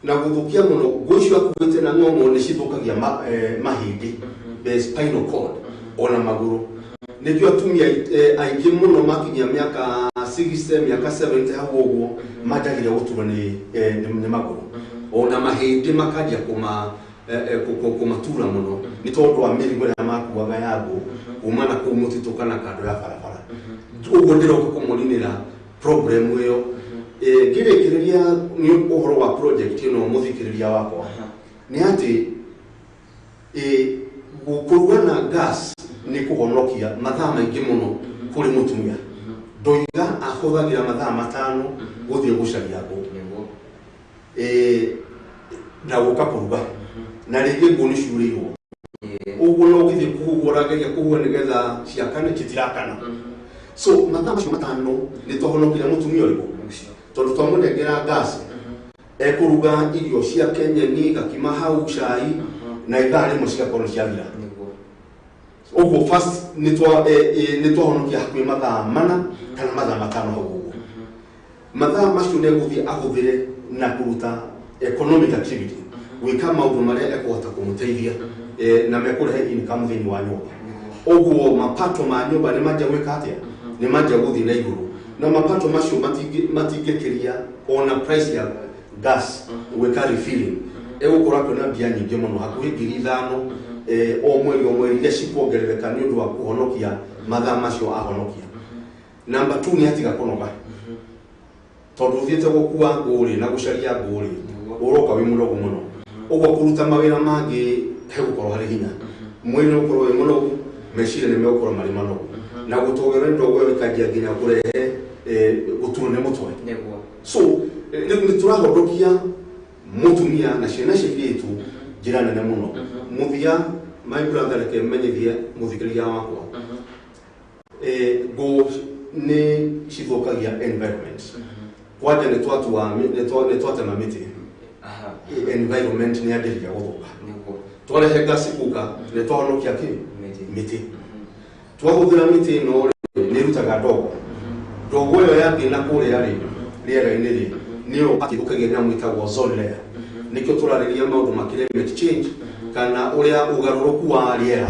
na gũthũkia mũno. Ngũ icio akuĩte na ng'ong'o nĩ cithũkagia mahĩndĩ, the spinal cord, ona magũrũ. Nĩkĩo atumia aingĩ mũno makinyia mĩaka 60, mĩaka 70 hau ũguo, manjagia gũturwo nĩ magũrũ, ona mahĩndĩ makanjia kũmatura mũno, nĩ tondũ wa mĩrigo ĩrĩa makuaga ya ngũ kuma na kũu mũtitũ kana kando ya barabara. Ũguo ndĩroka kũmũninĩra problem ĩyo. Ngĩrĩkĩrĩria nĩ ũhoro wa project ĩno, mũthikĩrĩria wakwa, nĩ atĩ kũruga na gas nĩ kũhonokia mathaa maingĩ mũno kũrĩ mũtumia. Ndoiga ahũthagĩra mathaa 5 gũthiĩ gũcaria ngũ na gũka kũruga, na rĩngĩ ngũ nĩ ciurĩirwo ũguo, no ũgĩthiĩ kũhuhwo, ũrageria kũhuha nĩgetha ciakane, citirakana. So mathaa macio 5 nĩ twahonokirie mũtumia ũrĩkũ, tondũ twamũnengera gas ekũruga irio ciake, nyeni, gakima hau, cai. Na ithaa rĩmwe cigakorwo nĩ ciathira. Ũguo first nĩ twahonokia hakuhĩ mathaa 4 kana mathaa 5 hau ũguo. Mathaa macio nĩ egũthiĩ ahũthĩre na kũruta economic activity, gwĩka maũndũ marĩa ekũhota kũmũteithia na mekũrehe income thĩinĩ wa nyũmba. Ũguo mapato ma nyũmba nĩ manjia gwĩka atĩa? Nĩ manjia gũthiĩ na igũrũ, na mapato macio matingĩkĩria ona price ya gas. Gwĩka refilling egũkorwo akĩona mbia nyingĩ mũno, hakuhĩ 5,000 o mweri o mweri, iria cikuongerereka nĩ ũndũ wa kũhonokia mathaa macio ahonokia. Number 2, nĩ atiga kũnoga, tondũ ũthiĩte gũkua ngũ rĩ na gũcaria ngũ rĩ, ũroka wĩ mũnogu mũno. Ũguo kũruta mawĩra mangĩ hegũkorwo harĩ hinya, mwĩrĩ nĩ ũgũkorwo wĩ mũnogu, meciria nĩ megũkorwo marĩ manogu, na gũtũgĩrwo nĩ ndogo ĩyo ĩkanjia nginya kũrehe gũturwo nĩ mũtwe. So rĩu nĩ tũrahondokia mũtumia na ciana cia airĩtu njĩra nene mũno. Mũthia, my brother, reke menyithie mũthikĩrĩria wakwa, ngũ nĩ cithũkagia environment. Kwanja nĩ twatua nĩ twatema mĩtĩ, environment nĩ yambĩrĩria gũthũka. Twarehe gas cooker, nĩ twahonokia kĩ? Mĩtĩ. Twahũthĩra mĩtĩ ĩno rĩ, nĩ ĩrutaga ndogo. Ndogo ĩyo yathiĩ na kũrĩa rĩ rĩera-inĩ rĩ, nĩyo ĩthũkagia nyamũ ĩtagwo ozone layer. Nĩkĩo tũrarĩria maũndũ ma climate change kana ũrĩa ũgarũrũku wa rĩera.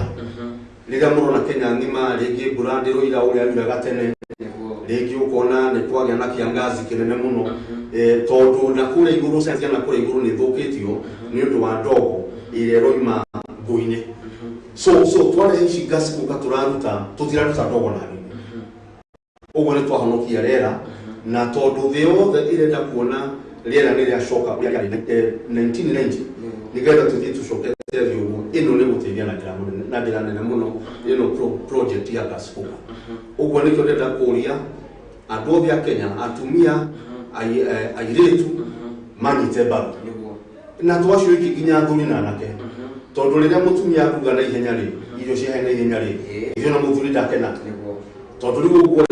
Rĩrĩa mũrona Kenya ng'ima rĩngĩ mbura ndĩroira ũrĩa yuraga tene, rĩngĩ ũkona nĩ kwagĩa na kĩangazi kĩnene mũno, tondũ na kũrĩa igũrũ, science ya na kũrĩa igũrũ nĩ ĩthũkĩtio nĩ ũndũ wa ndogo ĩrĩa ĩroima ngũ-inĩ. So twarehe ici gas cooker, tũraruta, tũtiraruta ndogo na nini. Ũguo nĩ twahonokia rĩera, na tondũ thĩ yothe ĩrenda kuona rĩera nĩ rĩacoka ũrĩa rĩarĩ 1990, nĩgetha tũthiĩ tũcokete thĩ ũguo, ĩno nĩ gũteithia na njĩra mũnene, na njĩra nene mũno, ĩno project ya gas cooker. Ũguo nĩkĩo ndĩrenda kũria andũ othe a Kenya, atumia, airĩtu manyite mbaru, na to acio iki, nginya athuri na anake, tondũ rĩrĩa mũtumia aruga na ihenya rĩ, irio ciahe na ihenya rĩ, ithuĩ na mũthuri ndakena, tondũ rĩu ũguo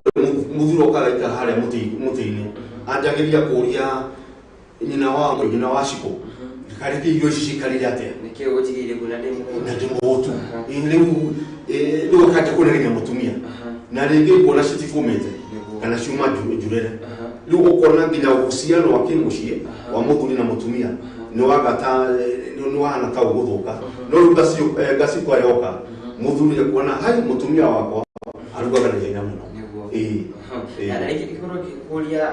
mũthuri okaga aikara harĩa mũtĩ-inĩ, anjagĩria kũria nyina wa Cikũ, karĩkĩ irio ici cikarire atĩa? Nĩkĩo gũtigĩire kuo na ndĩ mũhũtu. Na ndĩ mũhũtu. Rĩu akanja kũnegenia mũtumia, na rĩngĩ kuona citikũmĩte kana ciuma njurere. Rĩu ũkona nginya uhusiano wa kĩmũciĩ wa mũthuri na mũtumia nĩ wagata, nĩ wahana ta ũgũthũka. No rĩu gas cooker yoka, mũthuri ekuona hai mũtumia wakwa arugaga na ihenya mũno. Ĩĩ. Na rĩngĩ ngĩkorwo ngĩkũria,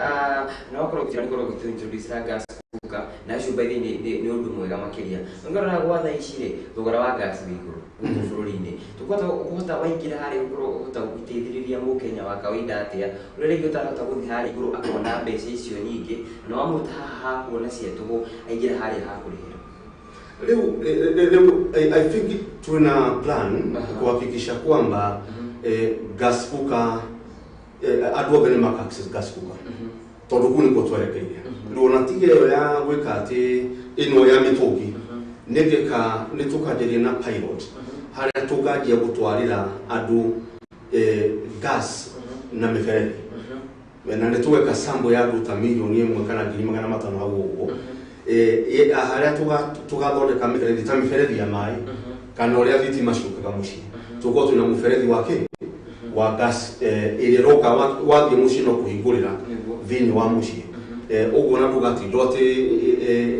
na wakorwo ũkĩra nĩkorwo ũgĩtũ introduce na gas cooker, na ũcio by the way nĩ ũndũ mwega makĩria. Ũngĩrora gwa thaa ici rĩ, thogora wa gas wĩ igũrũ gũkũ bũrũri-inĩ. Tũkũhota kũhota waingĩra harĩa gũkorwo ũhota gũteithĩrĩria mũkenya wa kawaida atĩa, ũrĩa rĩngĩ ũtarahota gũthiĩ harĩa igũrũ akona mbeca icio nyingĩ, na wamũruta haha hakuona cia tũhũ aingĩra harĩa hakũrĩhĩra? Rĩu I think tuna plan kuhakikisha kwamba gas cooker, andũ othe nĩ maka access gas cooker, tondũ kũu nĩkuo twerekeire. Rĩu ona tiga ĩyo ya gwĩka atĩ ĩno ya mĩtũngi, nĩngĩka nĩ tũkanjĩria na pilot harĩa tũkanjia gũtwarĩra andũ gas na mĩberethi, na nĩ tũgeka sample ya andũ ta 1 million kana 500,000 hau ũguo, harĩa tũgathondeka mĩberethi ta mĩberethi ya maĩ kana ũrĩa thitima ciũkaga mũciĩ, tũkorwo twĩna mũberethi wa kĩ wa gas, ĩrĩa ĩroka wathiĩ mũciĩ no kũhingũrĩra thĩinĩ wa mũciĩ. Ũguo na ndũgatindwo atĩ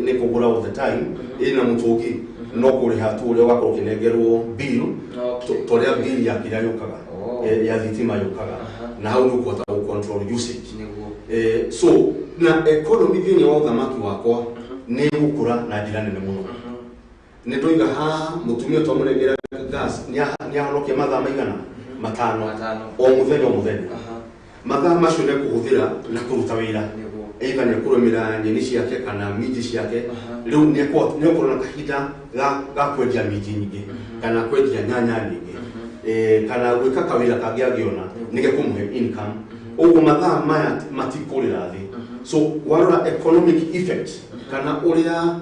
nĩ kũgũra all the time ĩna mũtũngi, no kũrĩha tu ũrĩa ũgakorwo ũkĩnengerwo bill, torĩa bill ya kĩrĩa yũkaga, ya thitima yũkaga, na hau nĩ ũkũhota gũ control usage. So na economy thĩinĩ wa ũthamaki wakwa nĩ ĩgũkũra na njĩra nene mũno. Nĩ ndoiga haha mũtumia twamũnengera gas nĩ ahonokia mathaa maigana? 5. 5. O mũthenya o mũthenya. Mathaa macio nĩ ekũhũthĩra na kũruta wĩra, either nĩ ekũrĩmĩra nyeni ciake kana minji ciake. Rĩu nĩ egũkorwo na kahinda ga kwendia minji nyingĩ kana kwendia nyanya nyingĩ, kana gwĩka kawĩra kangĩ angĩona nĩ gekũmũhe income. Ũguo mathaa maya matikũrĩra thĩ. So warora economic effect kana ũrĩa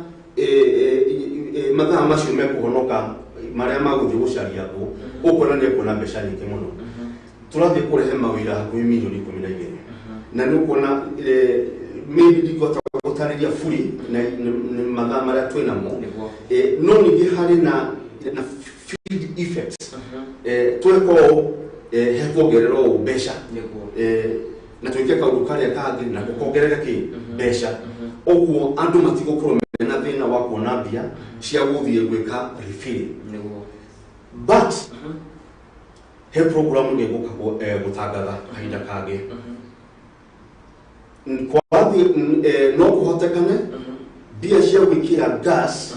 mathaa macio mekũhonoka marĩa magũthiĩ gũcaria ngũ, ũkona nĩ ekuona mbeca nyingĩ mũno. Tũrathiĩ kũrehe mawĩra hakuhĩ 12 million, na nĩ ũkuona maybe ndingĩhota gũ Ndigũtarĩria fully na nĩ mathaa marĩa twĩ namo. No ningĩ harĩ na feed effects. Tweka ũũ, hekuongerera ũũ mbeca, na twĩke kaũndũ karĩa kangĩ na gũkongerera kĩ mbeca. Ũguo andũ matigũkorwo mena thĩna wa kuona mbia cia gũthiĩ gwĩka refill. But he program nĩ ngũka gũtangatha kahinda kangĩ. Kwathiĩ no kũhotekane mbia cia gwĩkĩra gas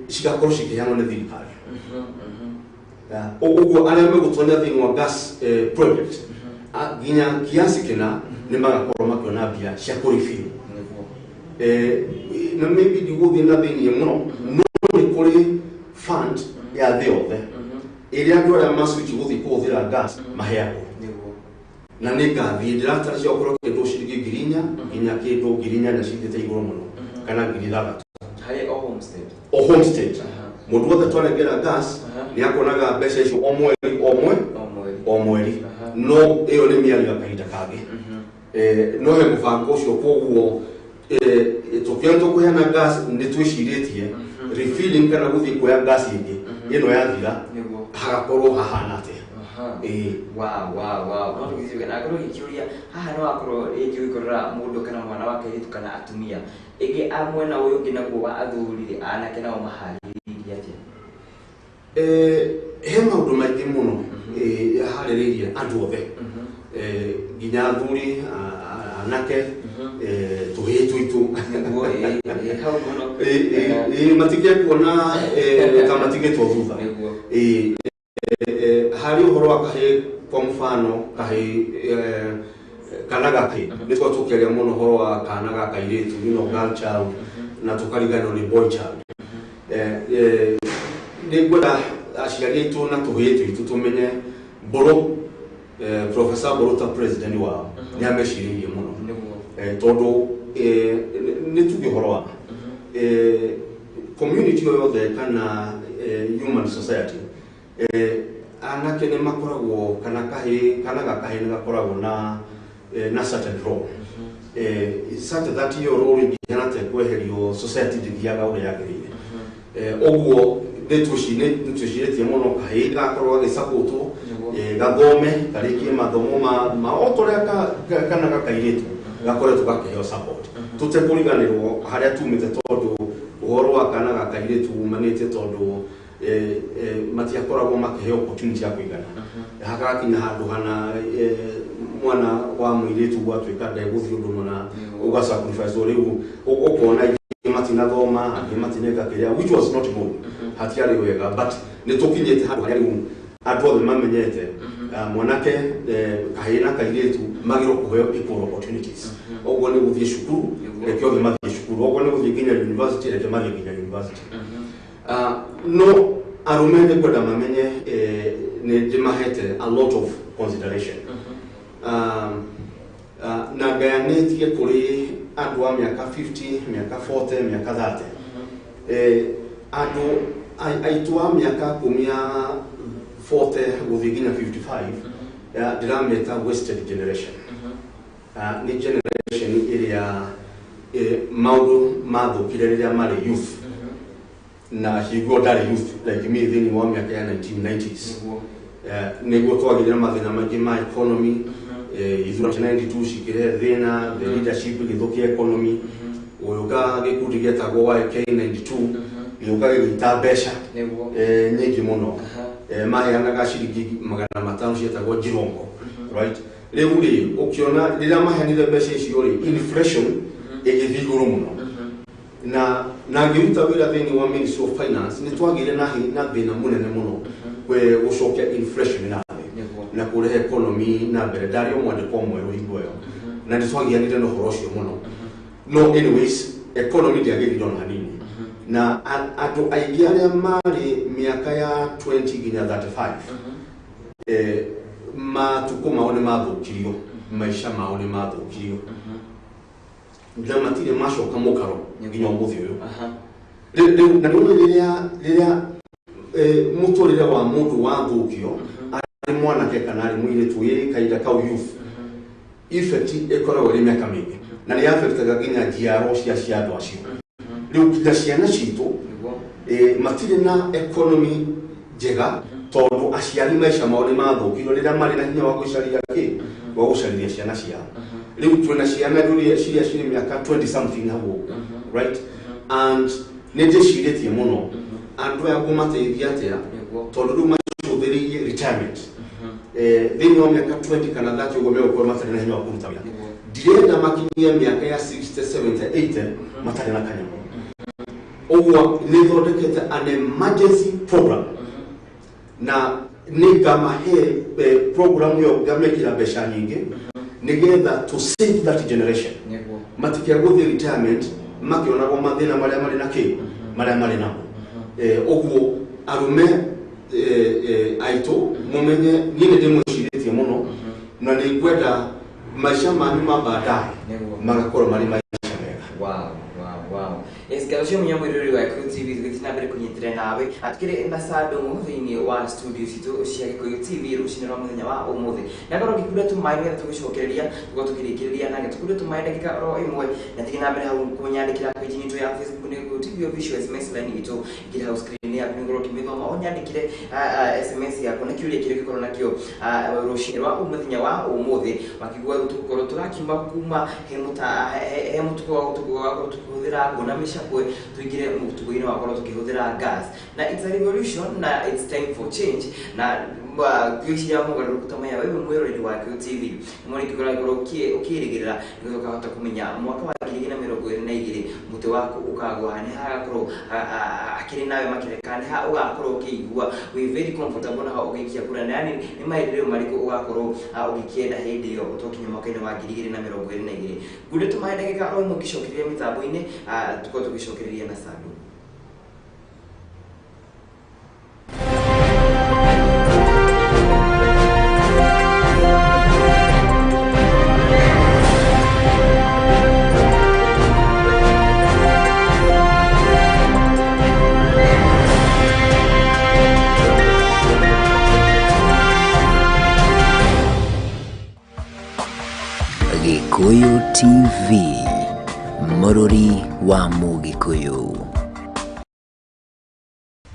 cigakorwo cikĩheanwo nĩ thirikari. Ũguo arĩa megũtonya thĩinĩ wa gas project, nginya kiasi kĩna nĩ magakorwo makĩona mbia cia kũrefill. Na maybe ndigũthiĩ na thĩiniĩ mũno, no nĩ kũrĩ fund ya thĩ yothe ĩrĩa andũ arĩa maswitch gũthiĩ kũhũthĩra gas maheagwo. Na nĩ ngathiĩ ndĩratarĩria gũkorwo kĩndũ ciringi 4,000 nginya kĩndũ 8,000 cithiĩte igũrũ mũno kana 6,000. Harĩ o homestead? O homestead. Mũndũ wothe twanengera gas nĩ akuonaga mbeca icio o mweri, o mwe O mweri. O mweri. No ĩyo nĩ mĩario ya kahinda kangĩ. No he mũbango ũcio. Koguo tũkĩona tũkũheana gas, nĩ twĩcirĩtie refilling kana gũthiĩ kuoya gas ĩngĩ ĩno yathira hagakorwo hahana atĩa. Ĩĩ. Wow, no tũgĩthiĩ na akorwo gĩkĩũria haha, no akorwo rĩngĩ ũgĩkorera mũndũ kana mwana wa kairĩtu kana atumia ĩngĩ a mwena ũyũ ũngĩ naguo wa athuri rĩ, anake nao maharĩrĩirie atĩa? He maũndũ maingĩ mũno harĩrĩirie andũ othe, nginya athuri, anake, tũhĩĩ twitũ. Nĩguo, ĩĩ, hau mũno. Ĩĩ, matige kuona ta matigĩtwo thutha. Ĩĩ, harĩ ũhoro wa kahĩĩ, kwa mfano kahĩĩ, kana gakĩ nĩ twa tũkĩaria mũno ũhoro wa kana ga kairĩtu, girl child, na tũkariganĩrwo nĩ boy child. Nĩ ngwenda aciari aitũ na tũhĩĩ twitũ tũmenye Mbũrũ, Professor Mbũrũ ta president wao nĩ amecirĩirie mũno. Tondũ nĩ tuge ũhoro wa community o yothe kana human society, anake nĩ makoragwo kana kahĩĩ, kana ga kahĩĩ nĩ gakoragwo na certain role, such that iyo role ĩngĩhana ta ĩkweherio, society ndĩthiaga ũrĩa yagĩrĩire. Ũguo nĩ twĩcirĩtie mũno kahĩĩ gakorwo gagĩsapotwo, gathome, karĩkie mathomo ma o ta ũrĩa kana gakairĩtu gakoretwo gakĩheo support, tũtekũriganĩrwo harĩa tumĩte, tondũ ũhoro wa kana ga kairĩtu umanĩte tondũ matiakoragwo makĩheo opportunity ya kũigana. Hagakinya handũ hana mwana wa mũirĩtu gwatuĩka ndegũthiĩ ũndũ mũna, ũga sacrifice o rĩu ũkona aingĩ matinathoma, angĩ matineka kĩrĩa, which was not good, hatiarĩ wega. But nĩ tũkinyĩte handũ harĩa rĩu andũ othe mamenyete, mwanake, kahĩĩ na kairĩtu magĩrĩirwo kũheo equal opportunities. Ũguo nĩ gũthiĩ cukuru, reke othe mathiĩ cukuru. Ũguo nĩ gũthiĩ nginya university, reke mathiĩ nginya university. No arũme nĩ kwenda mamenye nĩ ndĩmahete a lot of consideration, na ngayanĩtie kũrĩ andũ a mĩaka 50, mĩaka 40, mĩaka 30. Andũ aitũ a mĩaka kumia 40 gũthiĩ nginya 55, ndĩrameta wasted generation. Nĩ generation ĩrĩa maũndũ mathũkire rĩrĩa marĩ youth, na hingo ndarĩ youth like me thĩinĩ wa mĩaka ya 1990s. Nĩguo twagĩire na mathĩna maingĩ ma economy. Ithurano cia 92 cikĩrehe thĩna, the leadership ĩgĩthũkia economy. Gũgĩũka gĩkundi gĩetagwo YK 92, gĩũka gĩgĩita mbeca nyingĩ mũno. Maheanaga ciringi 500 cietagwo jirongo, right? Rĩu rĩ, ũkĩona rĩrĩa maheanire mbeca icio rĩ, inflation ĩgĩthiĩ igũrũ mũno. Na ngĩruta wĩra thĩinĩ wa Ministry of Finance, nĩ twagĩire na thĩna mũnene mũno kwe gũcokia inflation na thĩ na kũrehe economy na mbere. Ndarĩ o mwandĩko mwerũ hingo ĩyo na nĩ twagianire na ũhoro ũcio mũno. No anyways, economy ndĩagĩrire ona hanini, na andũ aingĩ arĩa marĩ mĩaka ya 20 nginya 35, matukũ mao nĩ mathũkirio, maica mao nĩ mathũkirio, na matirĩ macoka mũkaro nginya ũmũthĩ ũyũ. Rĩu na rĩu rĩrĩa mũtũrĩre wa mũndũ wathũkio arĩ mwanake kana arĩ mũirĩtu ĩ kahinda kau youth, effect ĩkoragwo ĩrĩ mĩaka mĩingĩ. Na nĩ affectaga nginya njiarwo cia andũ acio. Rĩu nginya ciana citũ matirĩ na economy njega, tondũ aciari maica mao nĩ mathũkirwo rĩrĩa marĩ na hinya wa gũcaria kĩ, wa gũcarĩria ciana ciao. Rĩu twĩna ciana rĩu ciria cirĩ mĩaka 20 something hau ũguo, right? And nĩ ndĩcirĩtie mũno andũ aya ngũmateithia atĩa, tondũ rĩu macũthĩrĩirie retirement thĩinĩ wa mĩaka 20 kana 30 ũguo megũkorwo matarĩ na hinya wa kũruta wĩra. Ndirenda makinyie mĩaka ya 60, 70, 80 matarĩ na kanyamũ. Ũguo nĩ thondekete an emergency program, na nĩ ngamahe program ĩyo, ngamekĩra mbeca nyingĩ nĩgetha to save that generation, matikegũthiĩ retirement makĩonagwo mathĩna marĩa marĩ na kĩ, marĩa marĩ namo. Ũguo arũme aitũ, mũmenye niĩ nĩ ndĩmwĩcirĩtie mũno, na nĩ ngwenda maica manyu ma baadaye magakorwo marĩ maica mega. Wow. Yes, ngatho cio mũnya mwĩroreri wa Gĩkũyũ TV, tũgĩthiĩ na mbere kũnyitĩrĩra nawe. Tukĩrĩ na Sandũng'ũ thĩinĩ wa studio citũ cia Gĩkũyũ TV rũcinĩ rwa mũthenya wa ũmũthĩ. Ndakorwo ngĩkunda tũmaĩ nĩgetha tũgĩcokereria, tũkorwo tũkĩrĩkĩrĩria nake tũkunde tũmaĩ ndagĩka oro ĩmwe, na thiĩ na mbere hau kũnyandĩkĩra page itũ ya Facebook nĩ Gĩkũyũ TV Official. SMS line itũ ĩkĩrĩ hau screen yaku, nĩgũkorwo ũkĩmĩthoma, ũnyandĩkĩre SMS yaku na kĩũria kĩrĩa ũngĩkorwo nakĩo rũcinĩ rwa mũthenya wa ũmũthĩ. Wakigua rĩu tũgũkorwo tũrakiuma kuma he mũta he mũtugo wa gũkorwo tũkĩhũthĩra ngũ na mĩcakwe, tũingĩre mũtugo-inĩ wa gũkorwo tũkĩhũthĩra gas, na it's a revolution na it's time for change. Na ngwĩciria mogarũrũku ta maya, wewe mwĩroreri wa Gĩkũyũ TV, nĩmo ũkorwo ũkĩrĩgĩrĩra nĩgetha ũkahota kũmenya mwaka wa 2022 mũtĩ waku ũkagwa, nĩ hagakorwo akĩrĩ nawe makĩria, kana nĩ ha ũgakorwo ũkĩigua wĩ very comfortable na ũgĩikia kura, na yani nĩ maendeleo marĩkũ ũgakorwo ũgĩkĩenda hĩndĩ ĩyo twakinya mwaka-inĩ wa 2022. Ngunde tũmahe ndagĩka o ĩmwe ngĩcokereria mĩtambo-inĩ, tũkorwo tũgĩcokereria na Sandu. Gĩkũyũ TV, mũrũri wa Mũgĩkũyũ.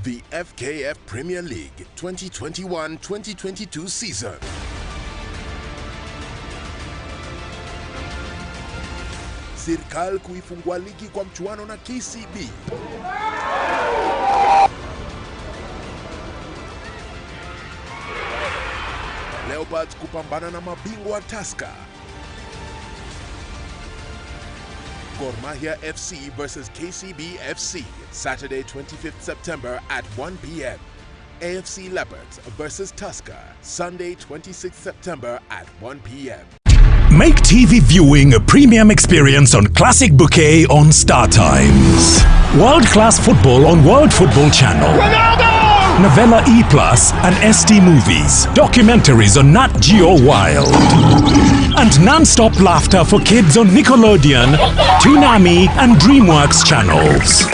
The FKF Premier League 2021-2022 season. Serikali kuifungua ligi kwa mchuano na KCB. Leopards kupambana na mabingwa Tusker. Gor Mahia FC versus KCB FC, Saturday 25th September at 1 p.m. AFC Leopards versus Tusker, Sunday 26th September at 1 p.m. Make TV viewing a premium experience on Classic Bouquet on Star Times. World class football on World Football Channel. Ronaldo! Novella E Plus and ST Movies. Documentaries on Nat Geo Wild. And non-stop laughter for kids on Nickelodeon, Toonami and DreamWorks channels.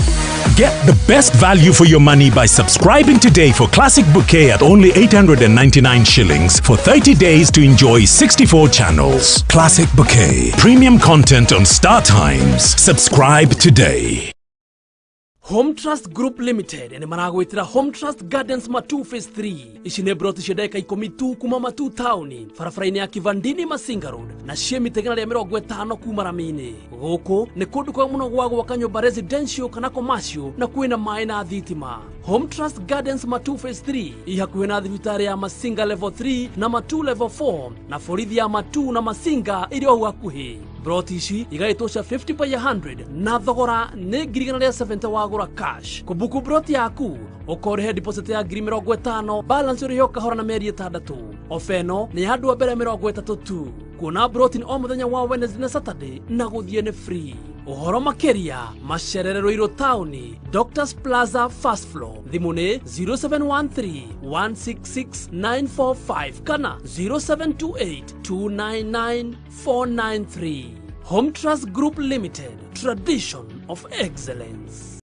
Get the best value for your money by subscribing today for Classic Bouquet at only 899 shillings for 30 days to enjoy 64 channels. Classic Bouquet. Premium content on Star Times. Subscribe today. Home Trust Group Limited nĩ maragwĩtĩra Home Trust Gardens Matu Phase 3. Ici nĩ broti cia ndagĩka 10 tu kuma Matu taũni, barabara-inĩ ya Kivandini Masinga Road, na ciĩ mita 150 kuma rami-inĩ. Gũkũ nĩ kũndũ kwega mũno gwa gwaka nyũmba residential kana commercial, na kwĩna maĩ na thitima. Home Trust Gardens Matu Phase 3 i hakuhĩ na thibitarĩ ya Masinga Level 3 na Matu Level 4, na borithi ya Matu na Masinga ĩrĩ o hau hakuhĩ. Broti ici igaĩtwo cia 50 by 100 na thogora nĩ 170,000 wagũra cash. Kũbuku broti yaku ũkorĩhe deposit ya 50,000, balance ũrĩhe o kahora na mĩeri 6. Ofa ĩno nĩ ya andũ a mbere 30 tu. Kuona broti nĩ o mũthenya wa Wednesday na Saturday, na gũthiĩ nĩ free. Ũhoro makĩria macerere Ruiru taũni, Doctors Plaza, first floor. Thimũ nĩ 0713 166 945 kana 0728 299 493. Home Trust Group Limited, tradition of excellence.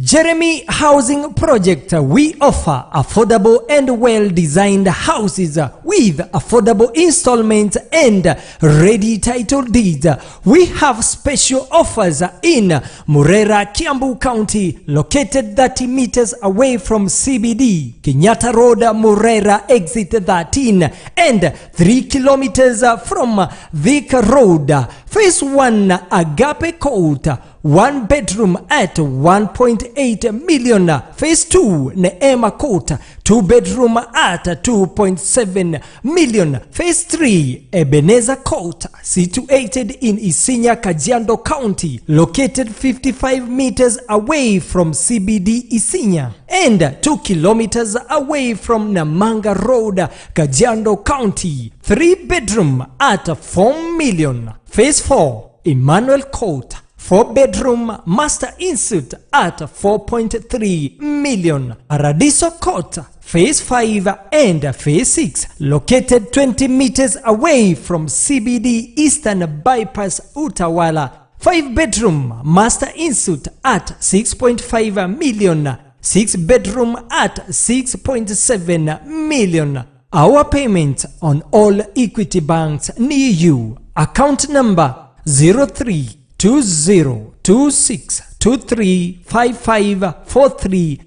Jeremy Housing Project. We offer affordable and well designed houses with with affordable installments and ready title deeds. We have special offers in Murera, Kiambu County, located 30 meters away from CBD, Kenyatta Road, Murera, exit 13, and 3 kilometers from Thika Road. Phase 1, Agape Court, 1 bedroom at 1.8 million. Phase 2, Neema Court, 2 bedroom at 2.7 million. Phase 3, Ebenezer Court, situated in Isinya, Kajiado County, located 55 meters away from CBD Isinya and 2 kilometers away from Namanga Road, Kajiado County. 3 bedroom at 4 million. Phase 4, Emmanuel Court, 4 bedroom master ensuite at 4.3 million. Paradiso Court, Phase 5 and Phase 6, located 20 meters away from CBD Eastern Bypass Utawala. 5 bedroom master ensuite at 6.5 million. 6 bedroom at 6.7 million. Our payment on all Equity banks near you. Account number 032026235543.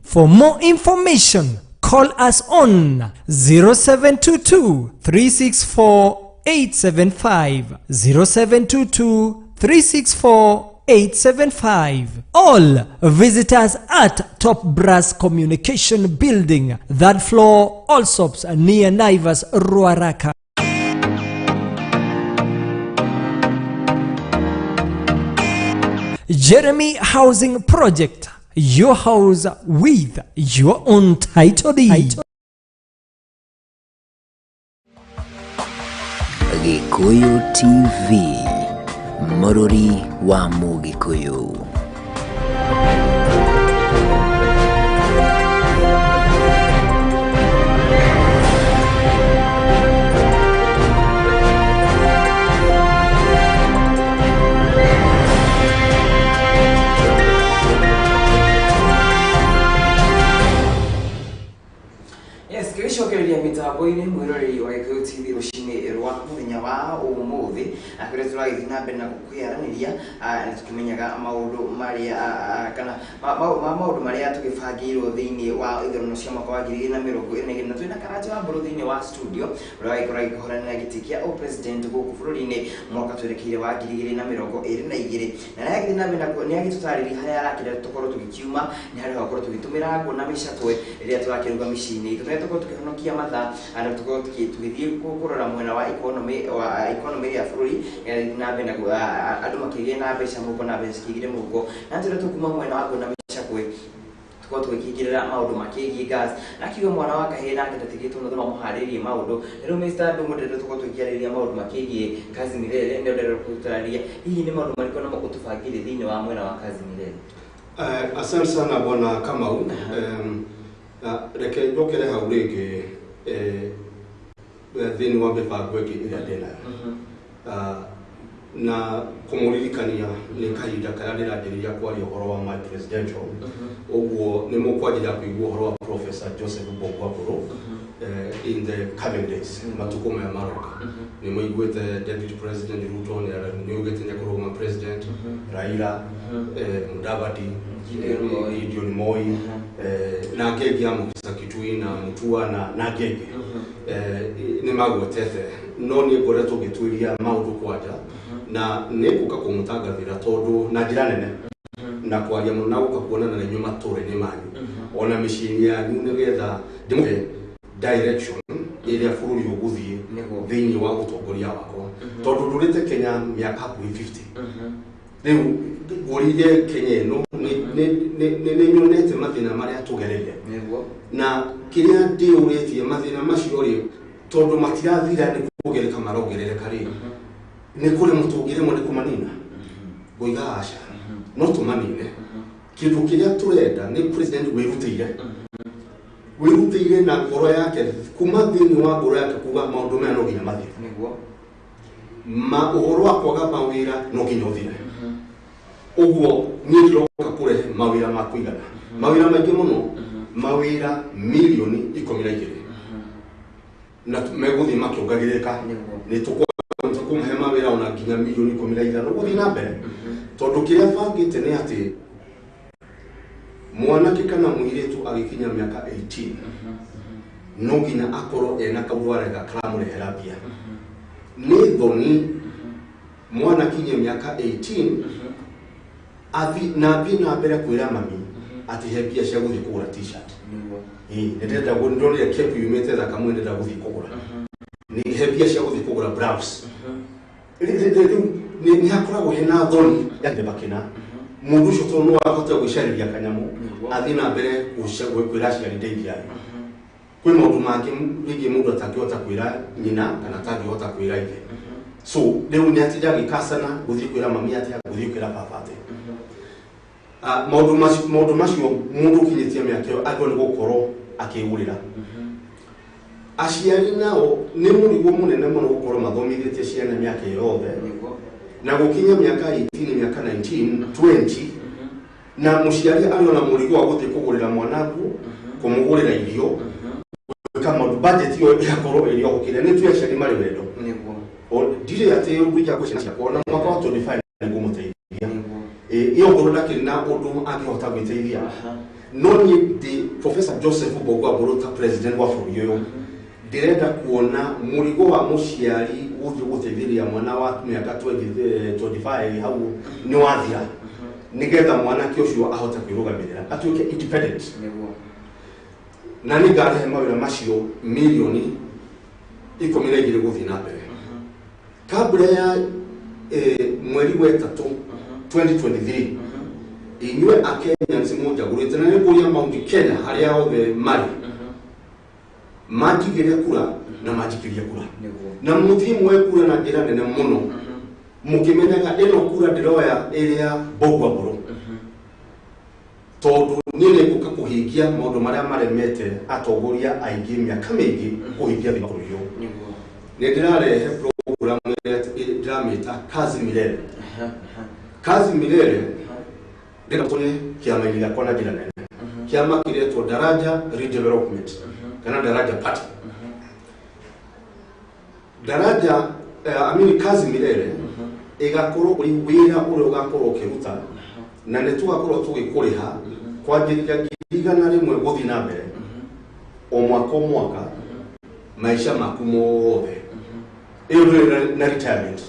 For more information, call us on 0722 364 875, 0722 364 875. All visitors at Top Brass Communication Building, third floor, Allsops, near Naivas, Ruaraka. Jeremy Housing Project, your house with your own title deed. Gikuyu TV, Mũrũri wa Mũgĩkũyũ. Yes, tũgĩcokereria mĩtambo-inĩ, mwĩroreri wa Gĩkũyũ TV, rũcinĩ rwa mũthenya wa ũmũthĩ kũrĩa tũragĩthiĩ na mbere na gũkũhearanĩria nĩ tũkĩmenyaga maũndũ marĩa kana maũndũ marĩa tũgĩbangĩirwo thĩinĩ wa ithurano cia mwaka wa 2022, na twĩna Karanja wa Mbũrũ thĩinĩ wa studio, ũrĩa wagĩkorwo agĩkĩhũranĩra gĩtĩ kĩa ũpresident gũkũ bũrũri-inĩ mwaka twerekeire wa 2022, na nĩ agĩthiĩ na mbere na nĩ agĩtũtarĩria harĩa arakĩenda tũkorwo tũgĩkiuma, nĩ harĩa tũgakorwo tũgĩtũmĩra ngũ na mĩcakwe rĩrĩa tũrakĩruga mĩciĩ-inĩ itũ, nĩ tũkorwo tũkĩhonokia mathaa na tũkorwo tũgĩthiĩ kũrora mwena wa economy wa economy ya bũrũri ĩgathiĩ na mbere na andũ makĩgĩe na mbeca mũhuko na mbeca cikĩingĩre mũhuko, na tũrĩa tũkuma mwena wa ngũ na mĩcakwe tũkorwo tũgĩkĩingĩrĩra maũndũ makĩgiĩ gas, na akiuga mwana wa kahĩĩ nake ndatigĩtwo na mũharĩrie maũndũ. Rĩu Mr. Ndung'u, ndĩrenda tũkorwo tũkĩarĩrĩria maũndũ makĩgiĩ Kazi Milele, nĩ ndĩrenda gũtarĩria hihi nĩ maũndũ marĩkũ namo ũtũbangĩire thĩinĩ wa mwena wa Kazi Milele? Asante sana, bwana Kamau. Na reke njokere hau rĩngĩ thĩinĩ wa mĩbango ĩngĩ ĩrĩa ndĩnayo. Na kũmũririkania nĩ kahinda karĩa ndĩranjĩrĩria kwaria ũhoro wa my presidential, ũguo nĩ mũkwanjĩrĩria kũigua ũhoro wa Professor Joseph Mbugua Mbũrũ in the coming days, matukũ maya maroka. Nĩ mũiguĩte Deputy President Ruto nĩ augĩte nĩ ekũrũgama president, Raila, Mudavadi, Gideon Moi. Gideon Moi, na angĩ aingĩ a Mukhisa Kitui na Mutua na angĩ aingĩ nĩ magwetete, no niĩ ngoretwo ngĩtuĩria maũndũ kwanja na nĩ ngũka kũmũtangathĩra tondũ na njĩra nene na kwaria mũno na gũka kuonana na inyuĩ matũũra-inĩ manyu ona mĩciĩ-inĩ yanyu, nĩgetha ndĩmũhe direction ĩrĩa bũrũri ũgũthiĩ thĩinĩ wa ũtongoria wakwa, tondũ ndũrĩte Kenya mĩaka hakuhĩ 50 rĩu. Ngũrire Kenya ĩno, nĩ nyonete mathĩna marĩa tũgereire na kĩrĩa ndĩũrĩtie mathĩna macio rĩ, tondũ matirathira, nĩ kuongereka marongerereka rĩ, nĩ kũrĩ mũtũngĩremwo nĩ kũmanina? Ngoiga aca, no tũmanine. Kĩndũ kĩrĩa tũrenda nĩ president wĩrutĩire na ngoro yake, kuma thĩinĩ wa ngoro yake, kuga maũndũ maya no nginya mathire. Ma ũhoro wa kwaga mawĩra no nginya ũthire. Ũguo niĩ ndĩroka kũrehe mawĩra ma kũigana, mawĩra maingĩ mũno, mawĩra 12 milioni. Na megũthiĩ makĩongagĩrĩka. Nĩ tũkũmũhe mawĩra ona nginya milioni 15 gũthiĩ na mbere, tondũ kĩrĩa bangĩte nĩ atĩ mwanake kana mũirĩtu agĩkinya mĩaka 18 no nginya akorwo ena kaũndũ areka karamũrehera mbia. Nĩ thoni mwana kinye mĩaka 18 athi na athiĩ na mbere kwĩra mami atĩ he mbia cia gũthiĩ kũgũra T-shirt. Ĩĩ, nĩndĩrenda ndonire cap yumĩte thaka mũno, ndĩrenda gũthiĩ kũgũra, nĩ he mbia cia gũthiĩ kũgũra blouse. Rĩu nĩ hakoragwo hena thoni ya kĩthemba kĩna mũndũ ũcio, tondũ no ahote gwĩcarĩria kanyamũ athiĩ na mbere kwĩra aciari ndeithiai. Kwĩ maũndũ mangĩ rĩngĩ mũndũ atangĩhota kwĩra nyina kana atangĩhota kwĩra ithe, so rĩu nĩ atinda agĩkacana gũthiĩ kwĩra mami atĩa, gũthiĩ kwĩra baba atĩa. Maũndũ macio mũndũ ũkinyĩtie mĩaka ĩyo agĩrĩirwo nĩ gũkorwo akĩgũrĩra. Aciari nao nĩ mũrigo mũnene mũno gũkorwo mathomithĩtie ciana mĩaka ĩyo yothe na gũkinya mĩaka 18, mĩaka 19, 20, na mũciari arĩ ona mũrigo wa gũthiĩ kũgũrĩra mwana nguo, kũmũgũrĩra irio, gwĩka maũndũ, budget ĩyo ĩgakorwo ĩrĩ o gũkĩra. Nĩ tũĩ aciari marĩ wendo. Ndirĩ atĩ ũndũ kwĩ ciana ciakwa ona mwaka wa 25 nĩngũmũteithia. Ĩ ongorwo ndakĩrĩ na ũndũ angĩhota gwĩteithia, no niĩ ndĩ Professor Joseph Mbũgua Mbũrũ ta president wa bũrũri ũyũ, ndĩrenda kuona mũrigo wa mũciari gũthiĩ gũteithĩrĩria mwana wa mĩaka 20, 25 hau nĩ wathira, nĩgetha mwanake ũcio ahote kwĩrũgamĩrĩra, atuĩke independent. Na nĩ ngarehe mawĩra macio milioni 12 gũthiĩ na mbere kabla ya mweri wa ĩtatũ 2023. Inyuĩ Akenyans mũnjagũrĩte, na nĩ kũria Mount Kenya harĩa othe marĩ manjigĩre kura na manjikĩrie kura, na mũthiĩ muoe kura na njĩra nene mũno, mũkĩmenyaga ĩno kura ndĩroya ĩrĩa Mbũgua Mbũrũ, tondũ niĩ nĩ ngũka kũhingia maũndũ marĩa maremete atongoria aingĩ mĩaka mĩingĩ kũhingia thĩinĩ wa bũrũri ũyũ. Nĩ ndĩrarehe program ĩrĩa ndĩramĩta Kazi Milele. Kazi Milele, ndĩrenda tũtonye kĩama-inĩ gĩakwa na njĩra nene, kĩama kĩretwo Daraja Redevelopment kana Daraja Party. Daraja I mean Kazi Milele ĩgakorwo ũrĩ wĩra ũrĩa ũgakorwo ũkĩruta, na nĩ tũgakorwo tũgĩkũrĩha kwanjĩrĩria 100,000 gũthiĩ na mbere o mwaka o mwaka maica maku mothe. Ĩyo ndũrĩ na retirement,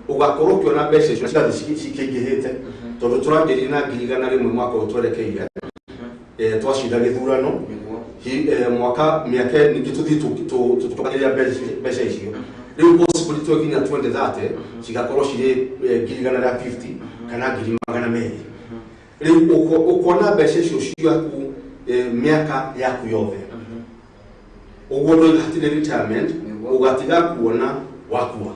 ũgakorwo ũkĩona mbeca icio cigathiĩ cikĩingĩhĩte, tondũ tũranjĩrĩria na 100,000 mwaka ũyũ twerekeire, twacinda gĩthurano. Mwaka mĩaka ningĩ tũthiĩ tũkagĩrĩra mbeca icio. Rĩu possibly twakinya 2030 cigakorwo cirĩ 150,000 kana 200,000. Rĩu ũkona mbeca icio ciaku mĩaka yaku yothe. Ũguo ndũiga hatirĩ retirement, ũgatiga kuona wakua.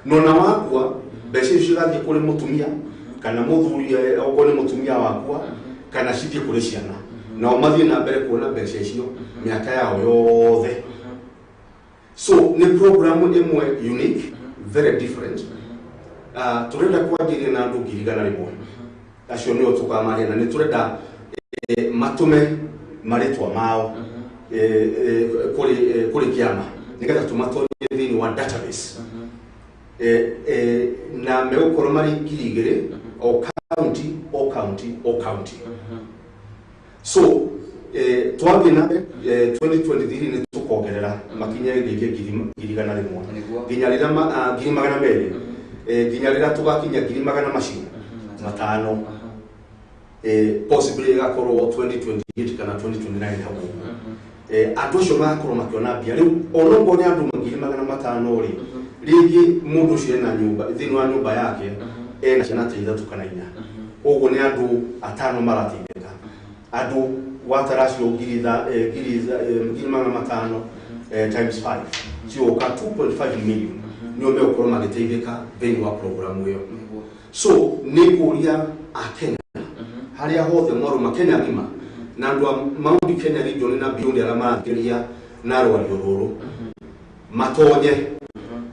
No na wakua, mbeca icio cigathiĩ kũrĩ mũtumia kana mũthuri, okorwo nĩ mũtumia wakua, kana cithiĩ kũrĩ ciana, nao mathiĩ na mbere kuona mbeca icio mĩaka yao yothe. So nĩ program ĩmwe unique, very different. Tũrenda kwanjĩrĩria na andũ 100,000. Acio nĩo tũkamaria, na nĩ tũrenda matũme marĩtwa mao kũrĩ kĩama nĩgetha tũmatonye thĩinĩ wa database, na megũkorwo marĩ 2,000 o county, o county, o county. So twathiĩ na mbere, 2023 nĩ tũkongerera makinye rĩngĩ 100,000 nginya rĩrĩa 200,000, nginya rĩrĩa tũgakinya ngiri magana macio matano, possibly ĩgakorwo 2028 kana 2029 hau ũguo. Andũ acio magakorwo makĩona mbia. Rĩu onokorwo nĩ andũ 500,000 rĩ, rĩngĩ mũndũ ũcio ena nyũmba, thĩinĩ wa nyũmba yake ena ciana ta ithatũ kana inya, ũguo nĩ andũ atano marateithĩka. Andũ watara acio 500,000 times 5 cigũka 2.5 million nĩo megũkorwo magĩteithĩka thĩinĩ wa programu ĩyo. So nĩ kũria Akenya harĩa hothe mwarũma Kenya ng'ima na andũ a Mount Kenya region na beyond arĩa marathikĩrĩria na rwario rũrũ, matonye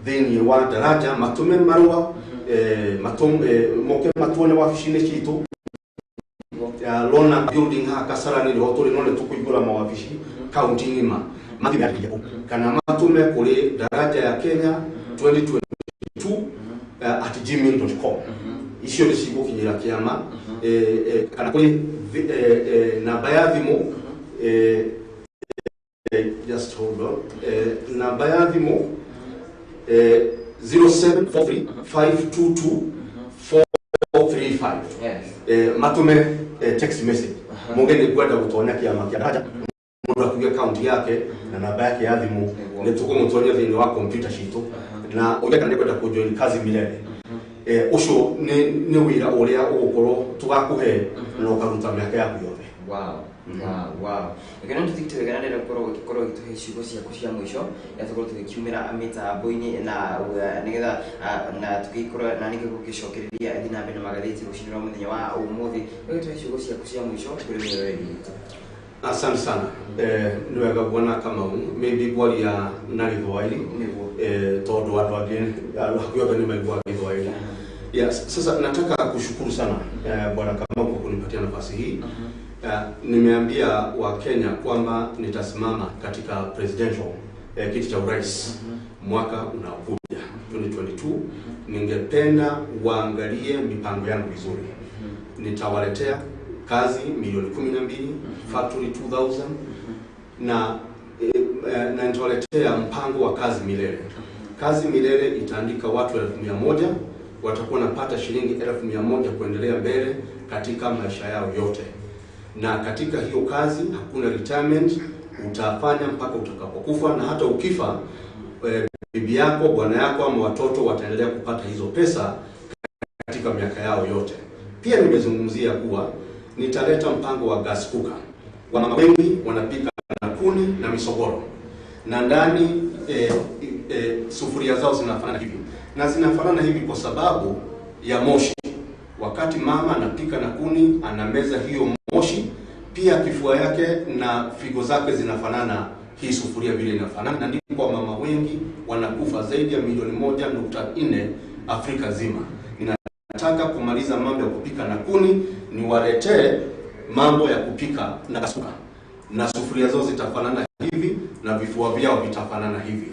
thĩinĩ wa Daraja, matũme marũa, moke matuone wabici-inĩ citũ ya Lona building haha Kasarani nĩho tũrĩ, no nĩ tũkũhingũra mawabici kaunti ng'ima, mathiĩ meandĩkithie kũu kana matũme. Matume kũrĩ Daraja ya Kenya 2022 @gmail.com. Icio nĩ cigũkinyĩra kĩama, kana kũrĩ namba ya thimũ, just hold on, namba ya thimũ 0743 522 435. Matume text message muge nĩ ngwenda gũtonya kĩama kĩa Daraja, mũndũ akuge kaunti yake na namba yake ya thimũ, nĩ tũkũmũtonya thĩinĩ wa kompyuta citũ na uge kana nĩ kwenda kũjoin Kazi Milele. Ũcio nĩ wĩra ũrĩa ũgũkorwo tũgakũhe na ũkaruta mĩaka yaku yothe. Wow. Gĩkeno nĩ tũthikĩte wega na ndĩrenda gũkorwo ũgĩkorwo ũgĩtũhe ciugo ciaku cia mũico ya tũkorwo tũgĩkiumĩra mĩtambo-inĩ na nĩgetha na tũgĩkorwo na nĩkĩo gũgĩcokereria thiĩ na mbere na magathĩti rũcinĩ rwa mũthenya wa ũmũthĩ. Ũgĩtũhe ciugo ciaku cia mũico kũrĩ mwĩroreri witũ. Asante sana. Nĩ wega bwana Kamau, maybe ngwaria na Gĩthwaĩri tondũ andũ angĩ hakuhĩ othe nĩ maiguaga Gĩthwaĩri. Yes, sasa nataka kushukuru sana bwana Kamau kwa kunipatia nafasi hii. Nimeambia Wakenya kwamba nitasimama katika presidential, kiti cha urais mwaka unaokuja 2022. Ningependa waangalie mipango yangu vizuri. Nitawaletea kazi milioni 12, factory 2000 na nitawaletea mpango wa Kazi Milele. Kazi Milele itaandika watu 100,000, watakuwa wanapata shilingi 100,000 kuendelea mbele katika maisha yao yote. Na katika hiyo kazi hakuna retirement, utafanya mpaka utakapokufa, na hata ukifa bibi yako, bwana yako ama watoto wataendelea kupata hizo pesa katika miaka yao yote. Pia nimezungumzia kuwa nitaleta mpango wa gas cooker. Wamama wengi wanapika na kuni na misogoro, na ndani sufuria zao zinafanana hivi, na zinafanana hivi kwa sababu ya moshi. Wakati mama anapika na kuni, anameza hiyo moshi, pia kifua yake na figo zake zinafanana, hii sufuria vile inafanana, na ndipo mama wengi wanakufa zaidi ya milioni 1.4 Afrika nzima. Ninataka kumaliza mambo ya kupika na kuni, niwaletee mambo ya kupika na gas cooker, na sufuria zao zitafanana hivi na vifua vyao vitafanana hivi.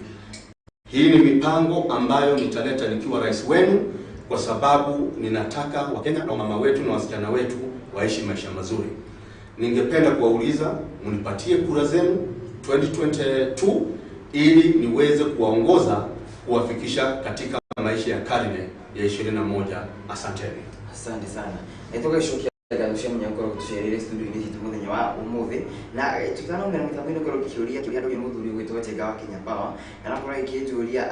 Hii ni mipango ambayo nitaleta nikiwa rais wenu, kwa sababu ninataka Wakenya na mama wetu na wasichana wetu waishi maisha mazuri. Ningependa kuwauliza mnipatie kura zenu 2022 ili niweze kuwaongoza kuwafikisha katika maisha ya karne ya 21. Asanteni. Asante sana. Nĩtũgĩcokia ngatho cia mũnya gũkorwo tũcerere studio-inĩ citũ mũthenya wa ũmũthĩ na tũtanaumĩra mĩtambo-inĩ gũkorwo ngĩkĩũria kĩũria andũ mũthuri ũgwĩtwo Njenga wa Kenya Power, na arakorwo agĩkĩnjũria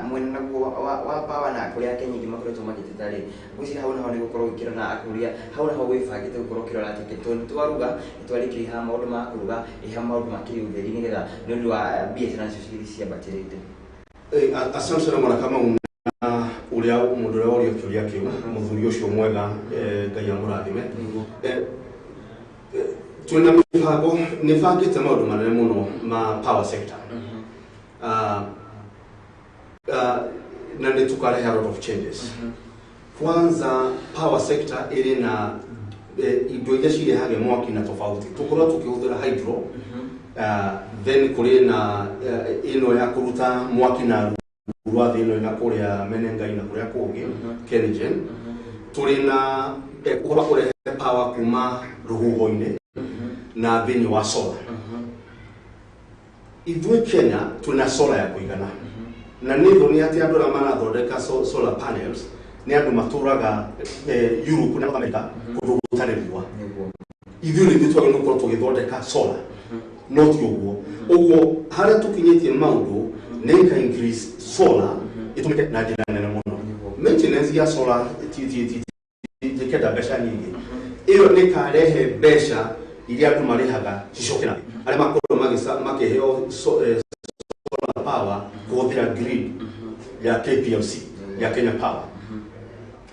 mwena naguo wa power na kũrĩa Kenya aingĩ makoretwo magĩteta rĩ, ngwĩciria hau naho nĩ gũkorwo ũkĩrora na akũria hau naho wĩbangĩte gũkorwo ũkĩrora atĩ tondũ nĩ twaruga nĩ twarĩkĩria haha maũndũ ma kũruga ĩ maũndũ makĩrĩ ũtheri nĩgetha nĩ ũndũ wa biacara nacio cigĩthiĩ ciambatĩrĩte. Asante sana bwana Kamau, na ũrĩa mũndũ ũrĩa worio kĩũria kĩu, mũthuri ũcio mwega, Ngai amũrathime. Twĩna mĩbango, nĩ bangĩte maũndũ manene mũno ma power sector. Na nĩ tũkarehe a lot of changes. Kwanza power sector ĩrĩ na indo iria cirehage mwaki na tofauti. Tũkorwo tũkĩhũthĩra hydro, then kũrĩ na ĩno ya kũruta mwaki na rwa thĩ ĩno na kũrĩa Menengai na kũrĩa kũngĩ KenGen. Tũrĩ na ũhoro wa kũrehe power kuma rũhuho-inĩ na thĩinĩ wa solar. Ithuĩ Kenya twĩna solar ya kũigana, na nĩ thoni atĩ andũ arĩa marathondeka solar panels nĩ andũ matũraga Europe na North America kũndũ gũtarĩ riũa. Ithuĩ nĩ ithuĩ twagĩrĩirwo gũkorwo tũgĩthondeka solar, no ti ũguo. Ũguo harĩa tũkinyĩtie maũndũ nĩ nka increase solar ĩtũmĩke na njĩra nene mũno. Maintenance ya solar ti njĩkenda mbeca nyingĩ, ĩyo nĩ karehe mbeca iria andũ marĩhaga cicoke na thĩ. Arĩa makorwo makĩheo solar power kũhũthĩra grid ya KPLC ya Kenya Power,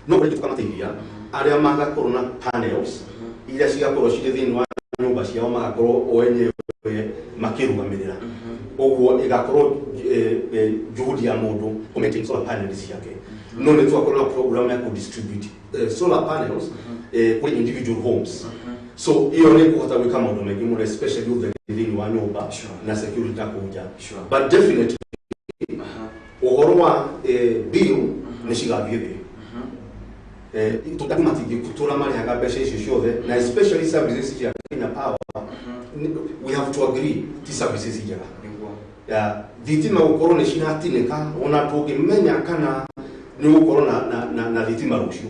no kũrĩ tũkamateithia arĩa magakorwo na panels iria cigakorwo cirĩ thĩinĩ wa nyũmba ciao, magakorwo o enyewe makĩrũgamĩrĩra. Ũguo ĩgakorwo juhudi ya mũndũ kũ maintain solar panels ciake, no nĩ twakorwo na program ya kũ-distribute solar panels kũrĩ individual homes. So iyo nĩ kũhota gwĩka maũndũ maingĩ mũno, especially ũtheri thĩinĩ wa nyũmba na security na kũu nja. But definitely Bill nĩ cigathiĩ thĩ. Tondũ matingĩtũra marĩhaga mbeca icio ciothe, na especially services cia Kenya Power, we have to agree ti services njega. Ya thitima gũkorwo nĩ ciratinĩka, ona tũngĩmenya kana nĩ gũkorwo na thitima rũciũ,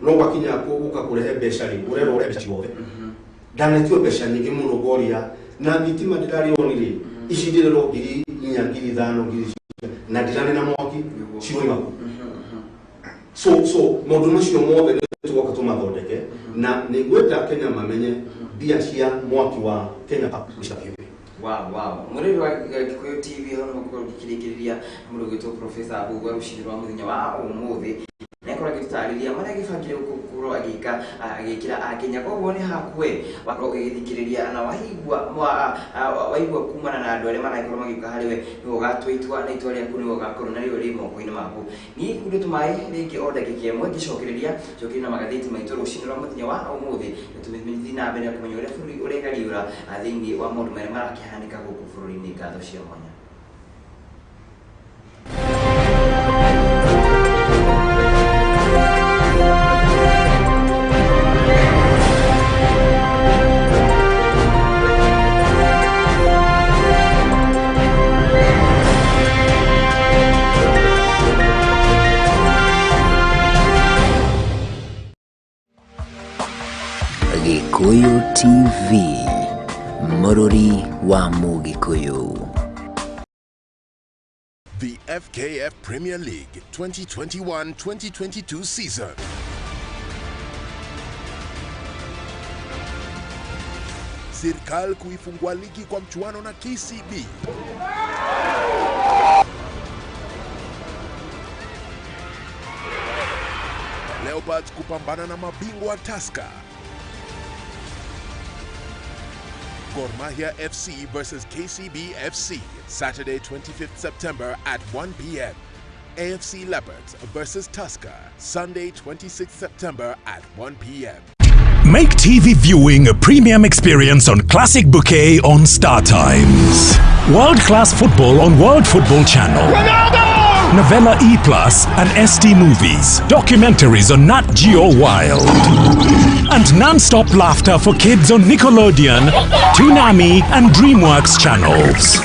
no gwakinya gũka kũrehe mbeca rĩ, ũrerwo ũrehe mbeca ciothe. Ndanetio mbeca nyingĩ mũno ngoria na thitima ndĩrarĩoni rĩ, ici ndĩrerwo 4,000, 5,000, 6,000, na ndirarĩ na mwaki ciroima kũ? So maũndũ macio mothe nĩ tũgoka tũmathondeke, na nĩ ngwenda Kenya mamenye mbia cia mwaki wa Kenya Power nĩ ciathiĩ thĩ. Wow, mũrĩri wa Gĩkũyũ TV, hau nĩho ngũkorwo ngĩkĩrĩkĩrĩria mũndũ ũgwĩtwo Professor Mbugua rũcinĩ rwa mũthenya wa ũmũthĩ, na akorwo agĩtũtarĩria marĩa agĩbangire gũkorwo agĩka, agĩkĩra akenya. Koguo nĩ hakwe wakorwo ũgĩgĩthikĩrĩria na waigua kumana na andũ arĩa maragĩkorwo magĩũka harĩ we, nĩwe ũgatua itua, na itua rĩaku nĩwe ũgakorwo narĩo rĩ moko-inĩ maku. Niĩ kunde tũmaĩ rĩngĩ o ndagĩka ĩmwe, ngĩcokereria njokerie na magathĩti maitũ rũcinĩ rwa mũthenya wa ũmũthĩ, na tũthiĩ na mbere na kũmenya ũrĩa bũrũri ũregariũra thĩinĩ wa maũndũ marĩa marakĩhanĩka gũkũ bũrũri-inĩ. Ngatho cia mwanya. Gĩkũyũ TV, mũrũri wa Mũgĩkũyũ. The FKF Premier League 2021-2022 season. Serikali kuifungua ligi kwa mchuano na KCB. Leopards kupambana na mabingwa Tusker. Gor Mahia FC versus KCB FC, Saturday 25th September at 1 p.m. AFC Leopards versus Tusker, Sunday 26th September at 1 p.m. Make TV viewing a premium experience on Classic Bouquet on Star Times. World class football on World Football Channel. Ronaldo! Novella E Plus and ST Movies. Documentaries on Nat Geo Wild. And non-stop laughter for kids on Nickelodeon, Toonami and DreamWorks channels.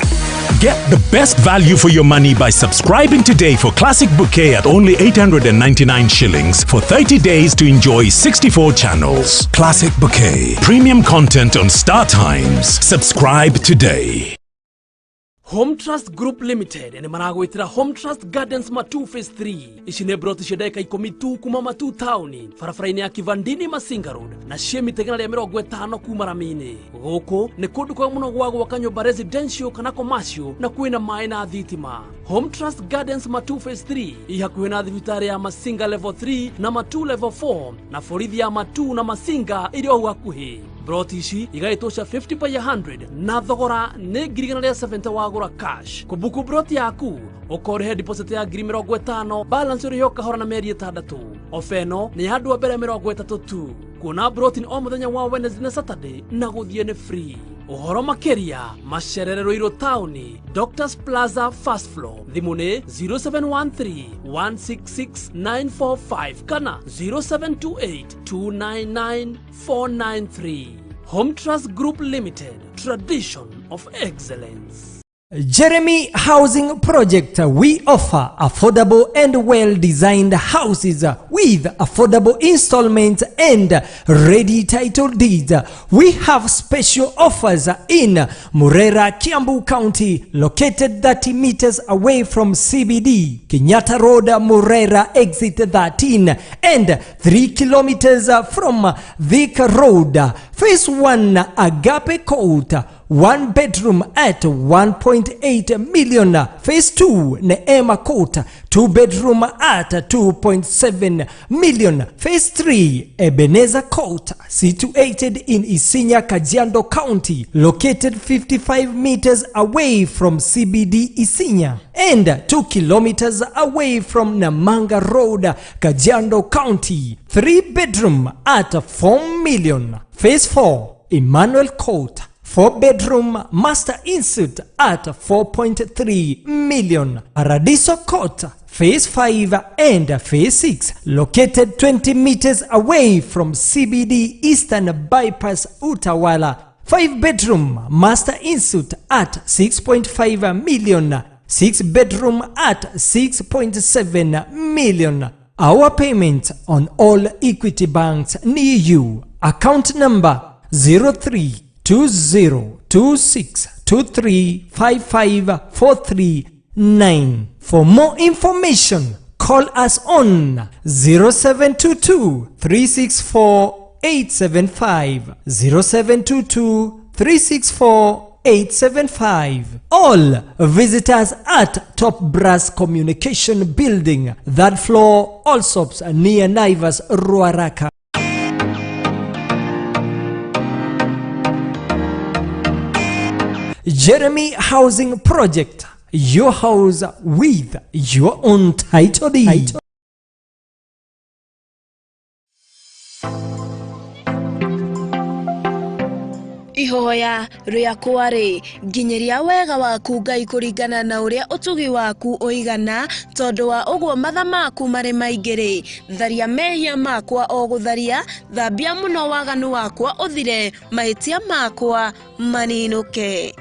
Get the best value for your money by subscribing today for Classic Bouquet at only 899 shillings for 30 days to enjoy 64 channels. Classic Bouquet. Premium content on Star Times. Subscribe today. Home Trust Group Limited nĩ maragwĩtĩra Home Trust Gardens Matu Phase 3. Ici nĩ broti cia ndagĩka 10 tu kuma Matu taũni, barabara-inĩ ya Kivandini Masinga Road, na ciĩ mita 150 kuma rami-inĩ. Gũkũ nĩ kũndũ kwega mũno gwa gwaka nyũmba residential kana commercial, na kwĩna maĩ na thitima. Home Trust Gardens Matu Phase 3 i hakuhĩ na thibitarĩ ya Masinga Level 3 na Matu Level 4, na borithi ya Matu na Masinga ĩrĩ o hau hakuhĩ. Broti ici igaĩtwo cia 50 by 100 na thogora nĩ 170,000 wagũra cash. Kũbuku broti yaku ũkorĩhe deposit ya 50,000, balance ũrĩhe o kahora na mĩeri 6. Ofa ĩno nĩ ya andũ a mbere 30 tu. Kuona broti nĩ o mũthenya wa Wednesday na Saturday, na gũthiĩ nĩ free. Ũhoro makĩria macerere Ruiru taũni, Doctors Plaza, first floor. Thimũ nĩ 0713 166 945 kana 0728 299 493. Home Trust Group Limited, tradition of excellence. Jeremy Housing Project. We offer affordable and well-designed houses with affordable installments and ready title deeds. We have special offers in Murera, Kiambu County, located 30 meters away from CBD, Kenyatta Road, Murera, exit 13, and 3 kilometers from Thika Road. Phase 1, Agape Court, one bedroom at 1.8 million. Phase 2, Neema Court, two bedroom at 2.7 million. Phase 3, Ebenezer Court, situated in Isinya, Kajiado County, located 55 meters away from CBD Isinya and 2 kilometers away from Namanga Road, Kajiado County. 3 bedroom at 4 million. Phase 4, Emmanuel Court, 4 bedroom master ensuite at 4.3 million. Paradiso Court, Phase 5 and Phase 6, located 20 meters away from CBD Eastern Bypass Utawala. 5 bedroom master insult at 6.5 million, 6 bedroom at 6.7 million. Our payment on all Equity banks near you. Account number 032026235543. For more information, call us on 0722 364 875, 0722 364 875. All visitors at Top Brass Communication Building, third floor, Allsops near Naivas, Ruaraka. Jeremy Housing Project, your house with your own title deed. Ihoya rĩakwa rĩ nginyĩria wega waku Ngai kũringana na ũrĩa ũtugi waku ũigana, tondũ wa ũguo matha maku marĩ maingĩ rĩ, tharia mehia makwa o gũtharia, thambia mũno waganu wakwa ũthire, mahĩtia makwa maninũke.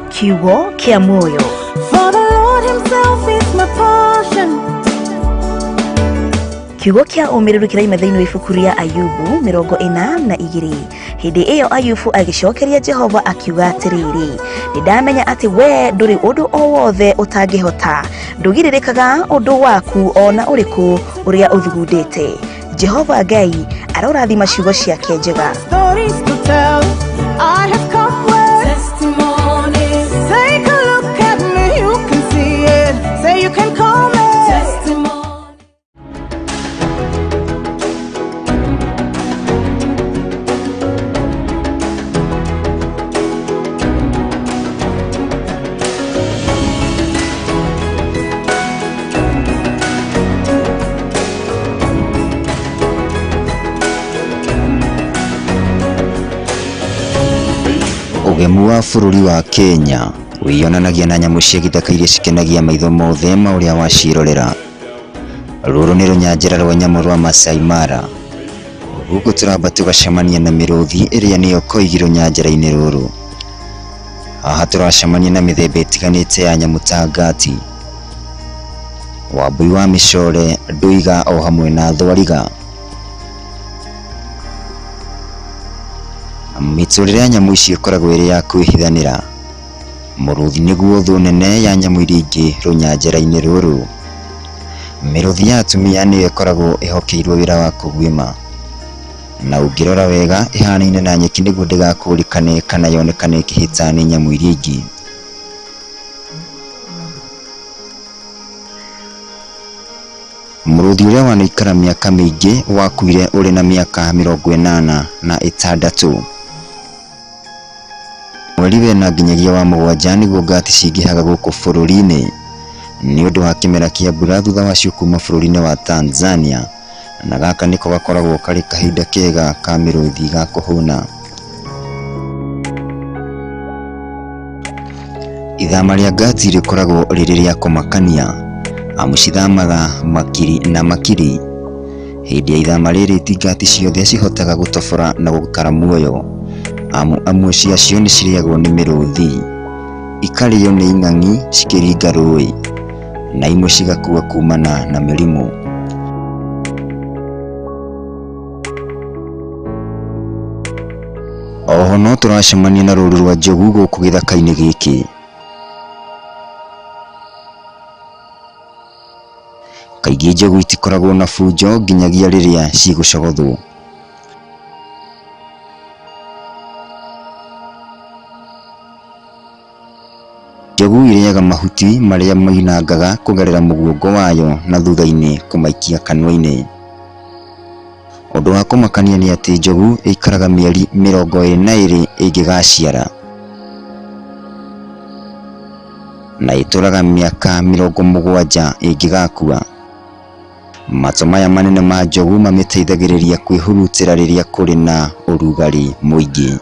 Kiugo kĩa muoyo. For the Lord himself is my portion. Kiugo kĩa ũmĩrĩru kĩraima thĩinĩ wa ibuku rĩa Ayubu 42. Hĩndĩ ĩyo Ayubu agĩcokeria Jehova akiuga atĩrĩrĩ, nĩ ndamenya atĩ we ndũrĩ ũndũ o wothe ũtangĩhota, ndũgirĩrĩkaga ũndũ waku o na ũrĩkũ ũrĩa ũthugundĩte. Jehova Ngai arorathima ciugo ciake njega. Stories to tell. I have come with testimonies. Take a look at me, you can see it. Say you can call me testimony. Ũgemu wa bũrũri wa Kenya wĩyonanagia na nyamũ cia gĩthaka iria cikenagia maitho mothe ma ũrĩa waciĩrorera. Rũrũ nĩ rũnyanjara rwa nyamũ rwa Masai Mara. Gũkũ tũramba tũgacemania na mĩrũthi ĩrĩa nĩyo koigi rũnyanjara-inĩ rũrũ. Haha tũracemania na mĩthemba ĩtiganĩte ya nyamũ ta ngati, wambui wa mĩcore, ndũiga o hamwe na thwariga. Mĩtũrĩre ya nyamũ ici ĩkoragwo ĩrĩ ya kwĩhithanĩra. Mũrũthi nĩguo thũ nene ya nyamũ iria ingĩ rũnyanjara-inĩ rũrũ. Mĩrũthi ya atumia nĩyo ĩkoragwo ĩhokeirwo wĩra wa kũguĩma, na ũngĩrora wega ĩhanaine na nyeki nĩguo ndĩgakũrĩkane kana yonekane ĩkĩhĩta nĩ nyamũ iria ingĩ. Mũrũthi ũrĩa wanaikara mĩaka mĩingĩ wakuire ũrĩ na mĩaka 86. Mweri wena nginyagia wa 7 nĩguo ngati cingĩhaga gũkũ bũrũri-inĩ nĩ ũndũ wa kĩmera kĩa mbura thutha wacio kuma bũrũri-inĩ wa Tanzania, na gaka nĩko gakoragwo karĩ kahinda kega ka mĩrũthi ga kũhũna. Ithama rĩa ngati rĩkoragwo rĩrĩ rĩa kũmakania, amu cithamaga makiri na makiri. Hĩndĩ ya ithama rĩrĩ ti ngati ciothe cihotaga gũtobora na gũikara muoyo, amu amwe ciacio nĩ cirĩagwo nĩ mĩrũthi, ikarĩo nĩ ing'ang'i cikĩringa rũĩ, na imwe cigakua kumana na mĩrimũ. Oho no tũracemania na rũũru rwa njogu gũkũ gĩthaka-inĩ gĩkĩ. Kaingĩ njogu itikoragwo na bunjo nginyagia rĩrĩa cigũcogothwo. Njogu irĩaga mahuti marĩa moinangaga kũgerera mũguongo wayo na thutha-inĩ kũmaikia kanua-inĩ. Ũndũ wa kũmakania nĩ atĩ njogu ĩikaraga mĩeri 22 ĩngĩgaciara, na ĩtũraga mĩaka 70 ĩngĩgakua. Matũ maya manene ma njogu mamĩteithagĩrĩria kwĩhurutĩra rĩrĩa kũrĩ na ũrugarĩ mũingĩ.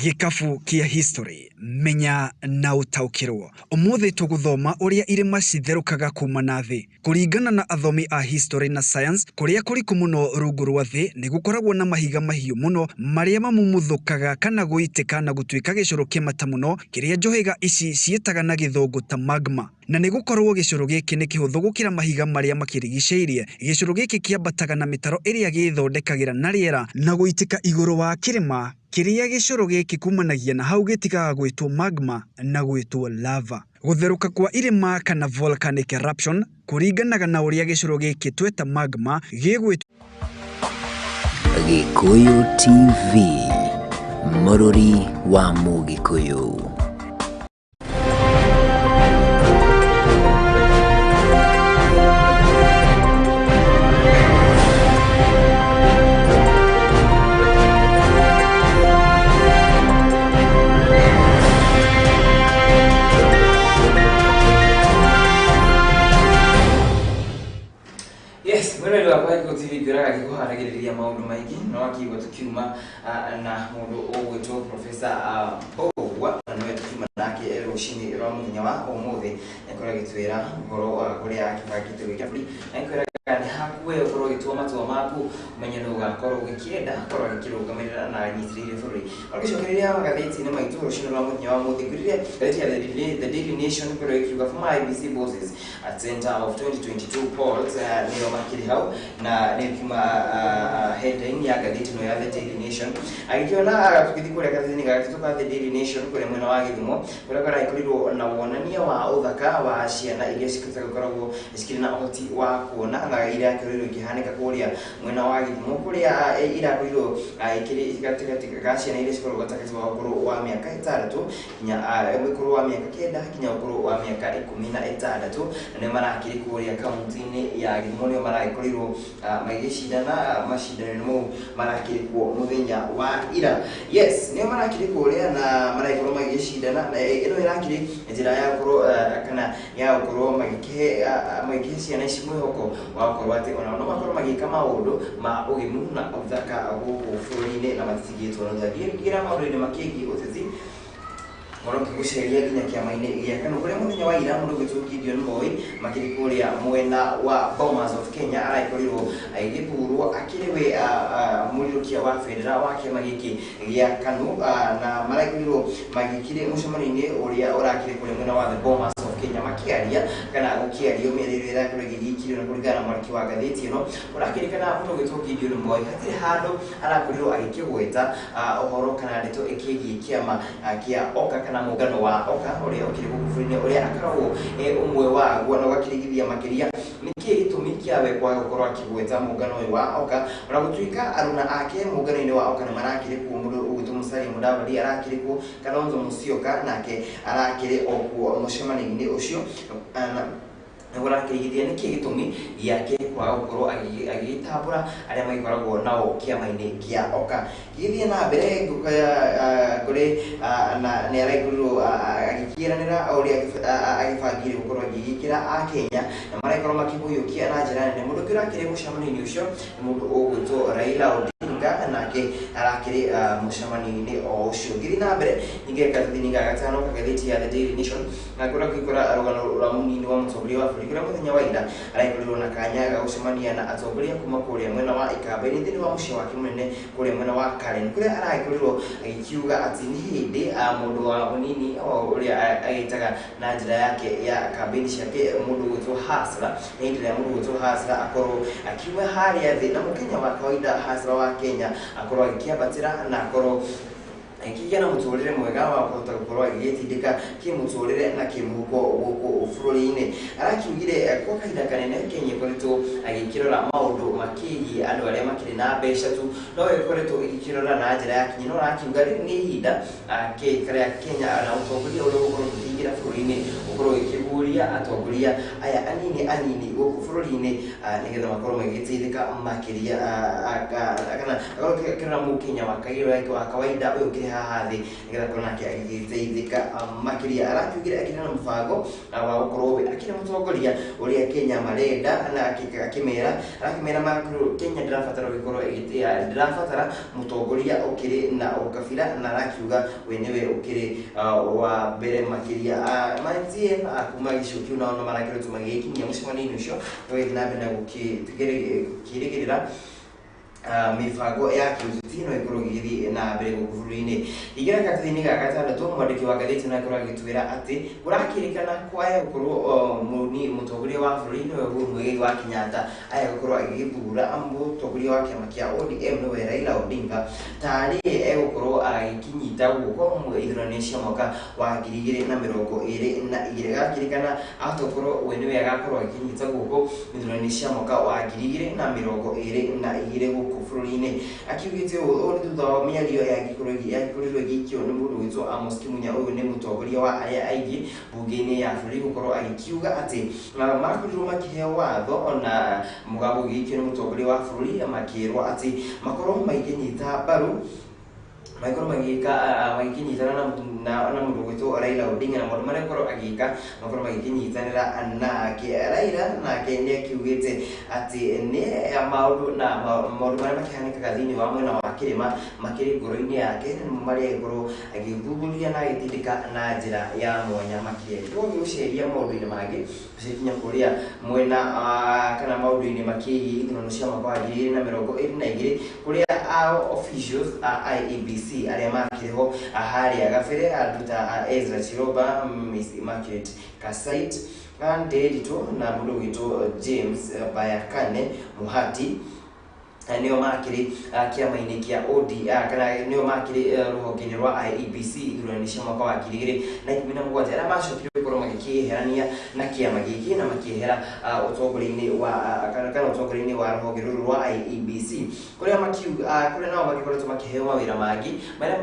Gĩkabu kĩa history, menya na ũtaũkĩrwo. Ũmũthĩ tũgũthoma ũrĩa irĩma citherũkaga kuma na thĩ. Kũringana na athomi a history na science, kũrĩa kũriku mũno rungu rwa thĩ nĩ gũkoragwo na mahiga mahiũ mũno marĩa mamumuthũkaga kana gũitĩka na gũtuĩka gĩcũrũ kĩmata mũno kĩrĩa njũhĩga ici ciĩtaga na gĩthũngũ ta magma. Na nĩ gũkorwo gĩcũrũ gĩkĩ nĩ kĩhũthũ gũkĩra mahiga marĩa makĩrigicĩirie, gĩcũrũ gĩkĩ kĩambataga na mĩtaro ĩrĩa gĩthondekagĩra na rĩera na gũitĩka igũrũ wa kĩrĩma kĩrĩa gĩcũrũ gĩkĩ kumanagia na hau gĩtigaga gwĩtwo magma na gwĩtwo lava. Gũtherũka kwa irĩma kana volcanic eruption kũringanaga na ũrĩa gĩcũrũ gĩkĩ tweta magma gĩgwĩtwo. Gĩkũyũ TV, mũrũri wa Mũgĩkũyũ. Yes, mwena wakwa Gĩkũyũ TV ngĩoraga gĩkũharagĩrĩria maũndũ maingĩ no akigua tũkiuma na mũndũ ũgwĩtwo Professor Mbugua, na nĩwe tũkiuma nake rũcinĩ rwa mũthenya wa ũmũthĩ. Nĩakorwo agĩtwĩra ũhoro wa kũrĩa akĩbangĩte gwĩka bũrũri, na nĩkwĩraga nĩ haku we ũkorwo ũgĩtua matua maku, ũmenye nũ ũgakorwo ũgĩkĩenda akorwo agĩkĩrũgamĩrĩra na anyitĩrĩire bũrũri. Ũgĩcokereria magathĩti-inĩ maitũ rũcinĩ rwa mũthenya wa ũmũthĩ, ngwĩrire ngathĩti ya The Daily Nation ĩkorwo ĩkiuga former IEBC bosses at center of 2022 polls, nĩo makĩrĩ hau na nĩ kiuma headline ya ngathĩti ĩno ya The Daily Nation. Agĩkĩona tũgĩthiĩ kũrĩa gathĩti-inĩ ga gatatũ ka The Daily Nation kũrĩa mwena wa Gĩthumo, kũrĩa kũragĩkorirwo na wonania wa ũthaka wa ciana iria cigĩkoragwo cikĩrĩ na ũhoti wa kuona, na irakorirwo ikĩhanĩka kũrĩa mwena wa Gĩthumo, kũrĩa irakorirwo ikĩrĩ gatagatĩ ga ciana iria cikoragwo gatagatĩ wa ũkũrũ wa mĩaka 6 nginya ũkũrũ wa mĩaka 9 nginya ũkũrũ wa mĩaka 16, na nĩo marakĩrĩ kũrĩa kaunti-inĩ ya Gĩthumo, nĩo maragĩkorirwo magĩcindana macindano mau marakĩrĩ kuo mũthenya wa ira. Yes, nĩo marakĩrĩ kũrĩa na maragĩkorwo magĩcindana, na ĩno ĩrakĩrĩ njĩra ya gũkorwo kana ya gũkorwo magĩkĩhe ciana ici mwĩhoko wa gũkorwo atĩ onao no makorwo magĩka maũndũ ma ũgemu na ũthaka gũkũ bũrũri-inĩ na matitigĩtwo na thutha. Ngĩra maũndũ-inĩ makĩgiĩ ũteti, ngorwo ngĩgũceria nginya kĩama-inĩ gĩa KANU, kũrĩa mũthenya wa ira mũndũ ũgwĩtwo Gideon Moi makĩrĩ kũrĩa mwena wa Bomas of Kenya aragĩkorirwo agĩgĩthurwo akĩrĩ we mũrirũkia wa bendera wa kĩama gĩkĩ gĩa KANU, na maragĩkorirwo magĩkĩrĩ mũcemanio-inĩ ũrĩa ũrakĩrĩ kũrĩa mwena wa the Bomas of Kenya, makĩaria kana gũkĩario mĩario ĩrĩa ĩrakorwo ĩgĩgĩkirio na kũringana na mwandĩki wa ngathĩti ĩno ũrakĩrĩkana mũndũ ũgwĩtwo Gideon Moi hatirĩ handũ arakorirwo agĩkĩgweta ũhoro kana ndeto ĩkĩgiĩ kĩama kĩa OKA kana mũngano wa OKA ũrĩa ũkĩrĩ gũkũ bũrũri-inĩ, ũrĩa akoragwo ũmwe waguo, na ũgakĩrigithia makĩria nĩkĩĩ gĩtũmi kĩa we kwaga gũkorwo akĩgweta mũngano ũyũ wa OKA, ona gũtuĩka aruna ake mũngano-inĩ wa OKA nĩ marakĩrĩ kuo, mũndũ ũgwĩtwo Musalia Mudavadi arakĩrĩ kuo, Kalonzo Musyoka nake arakĩrĩ o kuo mũcemanio-inĩ ũcio. Nĩguo arakĩrigithia nĩkĩĩ gĩtũmi gĩake kwaga gũkorwo agĩgĩtambũra arĩa magĩkoragwo nao kĩama-inĩ kĩa OKA. Gĩgĩthiĩ na mbere kũrĩ na nĩ aragĩkorirwo agĩkĩranĩra ũrĩa agĩbangire gũkorwo agĩgĩkĩra Akenya, na maragĩkorwo makĩmũiyũkia na njĩra nene. Mũndũ ũngĩ ũrakĩrĩ mũcemanio-inĩ ũcio nĩ mũndũ ũgwĩtwo Raila Odinga, nake arakĩrĩ mũcemanio-inĩ o ũcio. Ngĩthiĩ na mbere ningĩ gathĩti-inĩ ga gatano ka ngathĩti ya The Daily Nation, na kũrĩa gũgĩkora rũgano rwa mũnini wa mũtongoria wa bũrũri, kũrĩa mũthenya wa ira aragĩkorirwo na kanya ga gũcemania na atongoria kuma kũrĩa mwena wa Ikamba-inĩ thĩinĩ wa mũciĩ wake mũnene kũrĩa mwena wa Karen, kũrĩa aragĩkorirwo agĩkiuga atĩ nĩ hĩndĩ mũndũ wa mũnini ũrĩa agĩtaga na njĩra yake ya kambĩini ciake mũndũ ũgwĩtwo Hustler, nĩ hĩndĩ ĩrĩa mũndũ ũgwĩtwo Hustler akorwo akiuma harĩa thĩ na mũkenya wa kawaida Hustler wa Kenya akorwo agĩkĩambatĩra na akorwo Akĩgĩa na mũtũrĩre mwega wa kũhota gũkorwo agĩgĩtindĩka kĩmũtũrĩre na kĩmũhuko gũkũ bũrũri-inĩ. Arakiugire kwa kahinda kanene Kenya ĩkoretwo agĩkĩrora maũndũ makĩgiĩ andũ arĩa makĩrĩ na mbeca tu, no ĩkoretwo ĩgĩkĩrora na njĩra ya kinyi. No arakiuga rĩu nĩ ihinda karĩa Kenya na ũtongoria ũrĩa ũgũkorwo ũkĩingĩra bũrũri-inĩ ũkorwo ũgĩkĩguũria atongoria aya anini anini gũkũ bũrũri-inĩ, nĩgetha makorwo magĩgĩteithĩka makĩria, kana akorwo akĩrora mũkenya wa kawaida ũyũ ũkĩrĩ haha thĩ, nĩgetha akorwo nake agĩgĩteithĩka makĩria. Arakiugire akĩrĩ na mũbango wa gũkorwo we akĩrĩ mũtongoria ũrĩa Kenya marenda, na akĩmera arakĩmera Kenya ndĩrabatara gũkorwo ĩgĩtĩa, ndĩrabatara mũtongoria ũkĩrĩ na ũkabira, na arakiuga we nĩwe ũkĩrĩ wa mbere makĩria. Ma MCA kuma gĩcigo kĩu nao no marakoretwo magĩgĩkinyia mũcemanio-inĩ ũcio, tũgĩthiĩ na mbere na gũkĩrĩgĩrĩra mibango ya kĩũteti no ĩkorwo ĩgĩthiĩ na mbere gũkũ bũrũri-inĩ. Ingĩra gatathi-inĩ ga gatandatũ, mwandĩki wa ngathĩti no akorwo agĩtwĩra atĩ kũrakĩrĩkana kwaya gũkorwo mũtongoria wa bũrũri nĩwe Uhuru Muigai wa Kenyatta aya gũkorwo agĩgĩthura mũtongoria wa kĩama kĩa ODM nĩwe Raila Odinga tarĩ egũkorwo agĩkinyita guoko ithurano cia mwaka wa 2022. Gakĩrĩkana ahota gũkorwo we nĩwe agakorwo agĩkinyita guoko ithurano cia mwaka wa 2022 gũkũ bũrũri-inĩ. Akiugĩte ũũ nĩ thutha wa mĩario yagĩkorirwo ĩgĩikio nĩ mũndũ wĩtwo Amos Kimunya, ũyũ nĩ mũtongoria wa arĩa aingĩ mbunge-inĩ ya bũrũri, gũkorwo agĩkiuga atĩ makorirwo makĩheo watho ona mũgambo ũgĩikio nĩ mũtongoria wa bũrũri, makĩrwo atĩ makorwo magĩkĩnyita mbaru, magĩkorwo magĩka magĩkĩnyitana na mũndũ gwĩtwo Raila Odinga, na maũndũ marĩa akorwo agĩka makorwo magĩkĩnyitanĩra nake. Raila nake nĩ akiugĩte atĩ nĩ maũndũ na maũndũ marĩa makĩhanĩkaga thĩinĩ wa mwena wa kĩrĩma makĩrĩ ngoro-inĩ yake, na nĩmo marĩa agĩkorwo agĩthuthuria na agĩtindĩka na njĩra ya mwanya makĩria. Tũgũgĩceria maũndũ-inĩ mangĩ tũcikinya kũrĩa mwena kana maũndũ-inĩ makĩgiĩ ithurano cia mwaka wa 2022, kũrĩa officials a IEBC arĩa makĩrĩ ho harĩa gabere, andũ ta Ezra Chiroba, Miss Immaculate Kasait, Nderitu na mũndũ ũgwĩtwo James Bayakane Muhati, nĩo makĩrĩ kĩama-inĩ kĩa ODM, kana nĩo makĩrĩ rũhonge-inĩ rwa IEBC ithurano cia mwaka wa 2017, arĩa macokire gũkorwo magĩkĩeherania na kĩama gĩkĩ na makĩehera ũtongoria-inĩ wa kana ũtongoria-inĩ wa rũhonge rũrũ rwa IEBC, kũrĩa kũrĩa nao magĩkoretwo makĩheo mawĩra mangĩ marĩa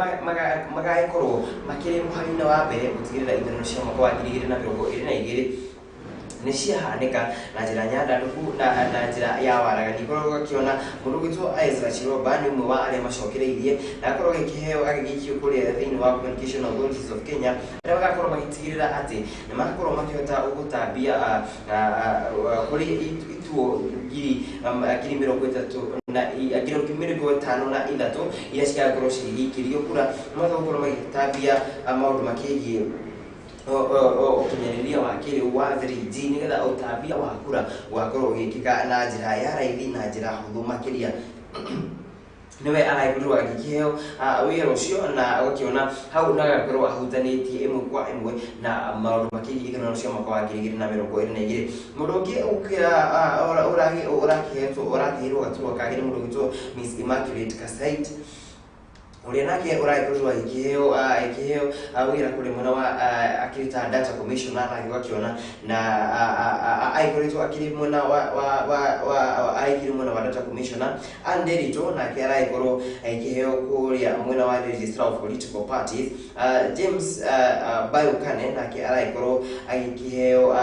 magagĩkorwo makĩrĩ mũhari-inĩ wa mbere gũtigĩrĩra ithurano cia mwaka wa 2022 nĩ ciahanĩka na njĩra nyandandũku na njĩra ya waragani. Korwo ũgakĩona mũndũ ũgwĩtwo Ezra Chiroba nĩ ũmwe wa arĩa macokereirie na akorwo agĩkĩheo agĩgĩikio kũrĩa thĩinĩ wa Communication Authorities of Kenya, arĩa magakorwo magĩtigĩrĩra atĩ nĩ magakorwo makĩhota gũtambia kũrĩ ituo 30,053 iria cigakorwo cigĩikĩrio kura, magakorwo magĩtambia maũndũ makĩgiĩ ũkinyanĩria wa kĩrĩu wa 3G, nĩgetha ũtambia wa kura ũgakorwo ũgĩkĩka na njĩra ya raithi na njĩra hũthũ makĩria. Nĩwe aragĩkorirwo agĩkĩheo wĩra ũcio, na ũgakĩona hau na agakorwo ahutanĩtie ĩmwe kwa ĩmwe na maũndũ makĩgiĩ ithurano cia mwaka wa 2022. Mũndũ ũngĩ ũrakĩhetwo ũrakĩheirwo gaturwa kangĩ nĩ mũndũ ũgwĩtwo Miss Immaculate Kasait, ũrĩa nake ũragĩkorirwo agĩkĩheo wĩra kũrĩ mwena wa akĩrĩ ta data commissioner, na ũgakĩona na agĩkoretwo akĩrĩ mwena wa agĩkĩrĩ mwena wa data commissioner. Nderitu nake aragĩkorwo agĩkĩheo kũrĩa mwena wa registrar of political parties. James Bayokane nake aragĩkorwo agĩkĩheo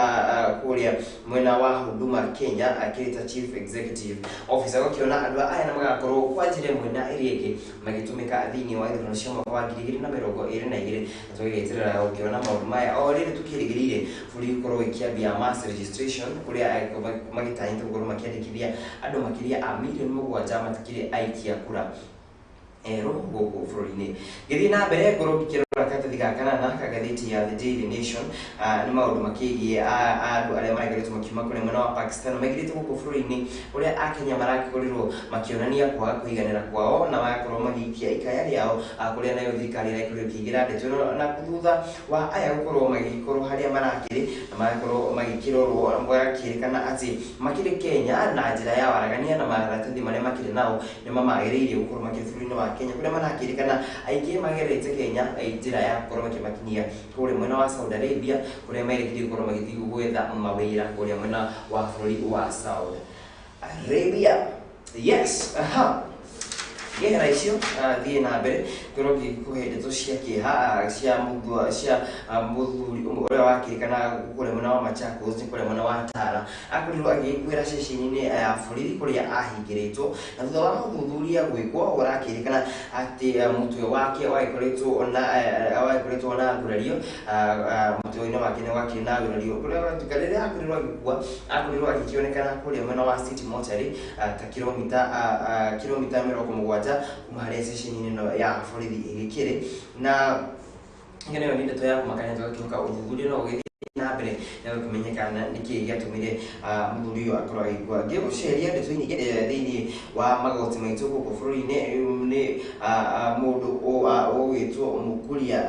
kũrĩa mwena wa Huduma Kenya akĩrĩ ta chief executive officer. Ũgakĩona andũ aya na magakorwo kwa njĩra ĩmwe na ĩrĩa ĩngĩ magĩtũmĩka thĩinĩ wa ithurano cia mwaka wa 2022, na tũgĩgĩeterera gũkĩona maũndũ maya o rĩrĩ tũkĩrĩgĩrĩire bũrũri ũkorwo ũgĩkĩambia mass registration, kũrĩa magĩtanyĩte gũkorwo makĩandĩkithia andũ makĩria a 7 million matikĩrĩ aikia kura erũ gũkũ bũrũri-inĩ. Ngĩthiĩ na mbere ngorwo ngĩkĩrora Karatathi ga kanana ka ngathĩti ya The Daily Nation nĩ maũndũ makĩgiĩ andũ arĩa marakoretwo makiuma kũrĩa mwena wa Pakistan maingĩrĩte gũkũ bũrũri-inĩ, ũrĩa Akenya marakorirwo makĩonania kwaga kũiganĩra kwao na magakorwo magĩikia ikaya rĩao, kũrĩa nayo thirikari ĩrakorirwo ĩkĩingĩra ndeto ĩno na thutha wa aya gũkorwo magĩkorwo harĩa marakĩrĩ na magakorwo magĩkĩrorwo, magakĩrĩkana atĩ makĩrĩ Kenya na njĩra ya waragania na maratathi marĩa makĩrĩ nao nĩ mamagĩrĩirie gũkorwo makĩrĩ bũrũri-inĩ wa Kenya, kũrĩa marakĩrĩkana aingĩ magerete Kenya njĩra ya gũkorwo makĩmakinyia kũrĩa mwena wa Saudi Arabia, kũrĩa merekeire gũkorwo magĩthiĩ gwetha mawĩra kũrĩa mwena wa bũrũri wa Saudi Arabia. Yes, aha. Ngehera icio, thiĩ na mbere ngorwo ngĩkũhe ndeto cia kĩeha cia mũthuri ũrĩa wakĩrĩkana kũrĩa mwena wa Machakos, nĩ kũrĩa mwena wa Tara, akorirwo agĩkuĩra ceceni-inĩ ya borithi kũrĩa ahingĩrĩtwo, na thutha wa ũthuthuria gwĩkwo ũrakĩrĩkana atĩ mũtwe wake wagĩkoretwo na ngurario, mũtwe-inĩ wake nĩ wakĩrĩ na ngurario, kũrĩa gwatuĩka rĩrĩa akorirwo agĩkua akorirwo agĩkĩonekana kũrĩa mwena wa City Mortuary, ta kilomita 70 kuma harĩa ceceni-inĩ ĩno ya borithi ĩgĩkĩrĩ. Na ĩyo nĩyo nĩ ndeto ya kũmakania, tũgakĩhoka ũthuthuria no ũgĩthiĩ na mbere na gũkĩmenyekana nĩkĩĩ gĩatũmire mũthuri ũyũ akorwo agĩkua. Ngĩgũceria ndeto-inĩ thĩinĩ wa magoti maitũ gũkũ bũrũri-inĩ, nĩ mũndũ ũgwĩtwo Mũkuria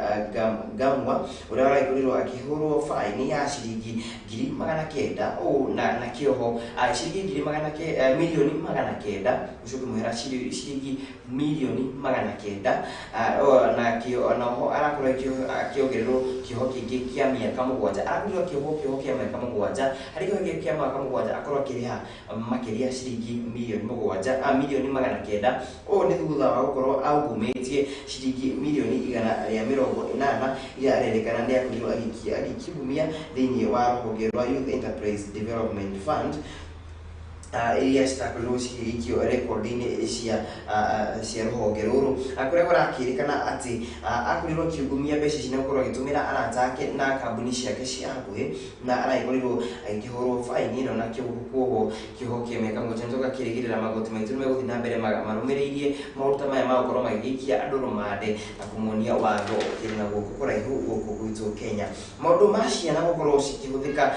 Ngamwa ũrĩa ũragĩkorirwo akĩhũrwo baini ya ciringi 900,000 ũũ na kĩoho ciringi ngiri magana 900,000,000, ũcio ũkĩmũhera ciringi 900,000,000, na kĩo na oho arakorwo akĩongererwo kĩoho kĩngĩ kĩa mĩaka 7. Arakorirwo akĩohwo kĩoho kĩa mĩaka 7. Harĩ kĩoho gĩkĩ kĩa mĩaka 7 akorwo akĩrĩha makĩria ciringi 7,000,000, 900,000,000. Ũũ nĩ thutha wa gũkorwo aungumĩtie ciringi 180,000,000 iria arerĩkana nĩ akorirwo agĩkĩumia thĩinĩ wa rũhonge rwa Youth Enterprise Development Fund, iria citakorirwo cigĩikio rekondi-inĩ cia rũhonge rũrũ, kũrĩa kũrakĩrĩkana atĩ akorirwo akiungumia mbeca ici na gũkorwo agĩtũmĩra arata ake na kambuni ciake cia hakuhĩ, na aragĩkorirwo agĩkĩhũrwo baini ĩno na kuohwo kĩoho kĩa mĩaka 7. Nĩ tũgakĩrĩgĩrĩra magoti maitũ nĩ megũthiĩ na mbere marũmĩrĩirie maũndũ ta maya ma gũkorwo magĩgĩikia andũ rũmande na kũmonia watho ũkĩrĩ na guoko kũraihu gũkũ gwitũ Kenya. Maũndũ ma ciana gũkorwo cikĩhũthĩka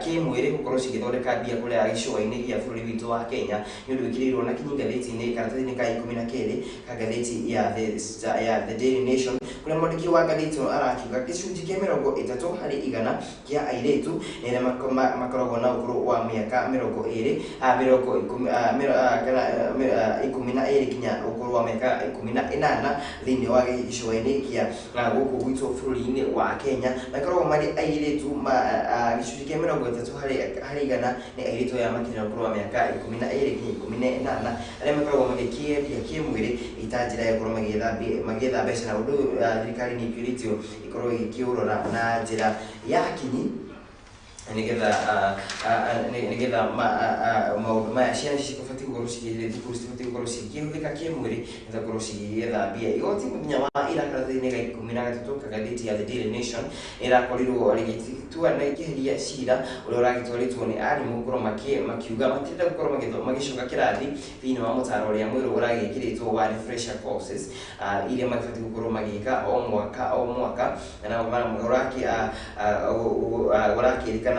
kĩmwĩrĩ gũkorwo cigĩthondeka mbia kũrĩa gĩcũa-inĩ gĩa bũrũri witũ wa Kenya nĩ ũndũ wĩkĩrĩirwo na kinyi ngathĩti-inĩ, karatathi-inĩ ka 12 ka ngathĩti ya The Daily Nation, kũrĩa mwandĩki wa ngathĩti ĩno arakiuga gĩcunjĩ kĩa 30% kĩa airĩtu nĩ arĩa makoragwo na ũkũrũ wa mĩaka 20, 10, kana 12 nginya ũkũrũ wa mĩaka 18 thĩinĩ wa gĩcũa-inĩ kĩa gũkũ gwitũ bũrũri-inĩ wa Kenya makoragwo marĩ airĩtu, gĩcunjĩ kĩa 30% nĩ airĩtu aya makĩrĩ na ũkũrũ wa mĩaka 12 nginya 18 arĩa makoragwo magĩkĩendia kĩmwĩrĩ ita njĩra ya gũkorwo magĩetha mbeca. Na ũndũ ũyũ, thirikari nĩ ĩkĩũrĩtio ĩkorwo ĩgĩkĩũrora na njĩra ya kinyi nĩgetha maũndũ maya, ciana ici cibatiĩ gũkorwo cigĩthiĩ thukuru, citibatiĩ gũkorwo cikĩhũthĩka kĩmwĩrĩ nĩgetha gũkorwo cigĩetha mbia. Igoti mũthenya wa ira, karatathi-inĩ ga 13 ka ngathĩti ya The Daily Nation, ĩrakorirwo rĩgĩtua na ĩkĩeheria cira ũrĩa ũragĩtwarĩtwo nĩ arimũ gũkorwo makiuga matirenda gũkorwo magĩcoka kĩrathi thĩinĩ wa mũtaro ũrĩa mwerũ ũragĩkĩrĩtwo wa refresher courses, iria magĩbatiĩ gũkorwo magĩka o mwaka o mwaka, na ũrakĩrĩkana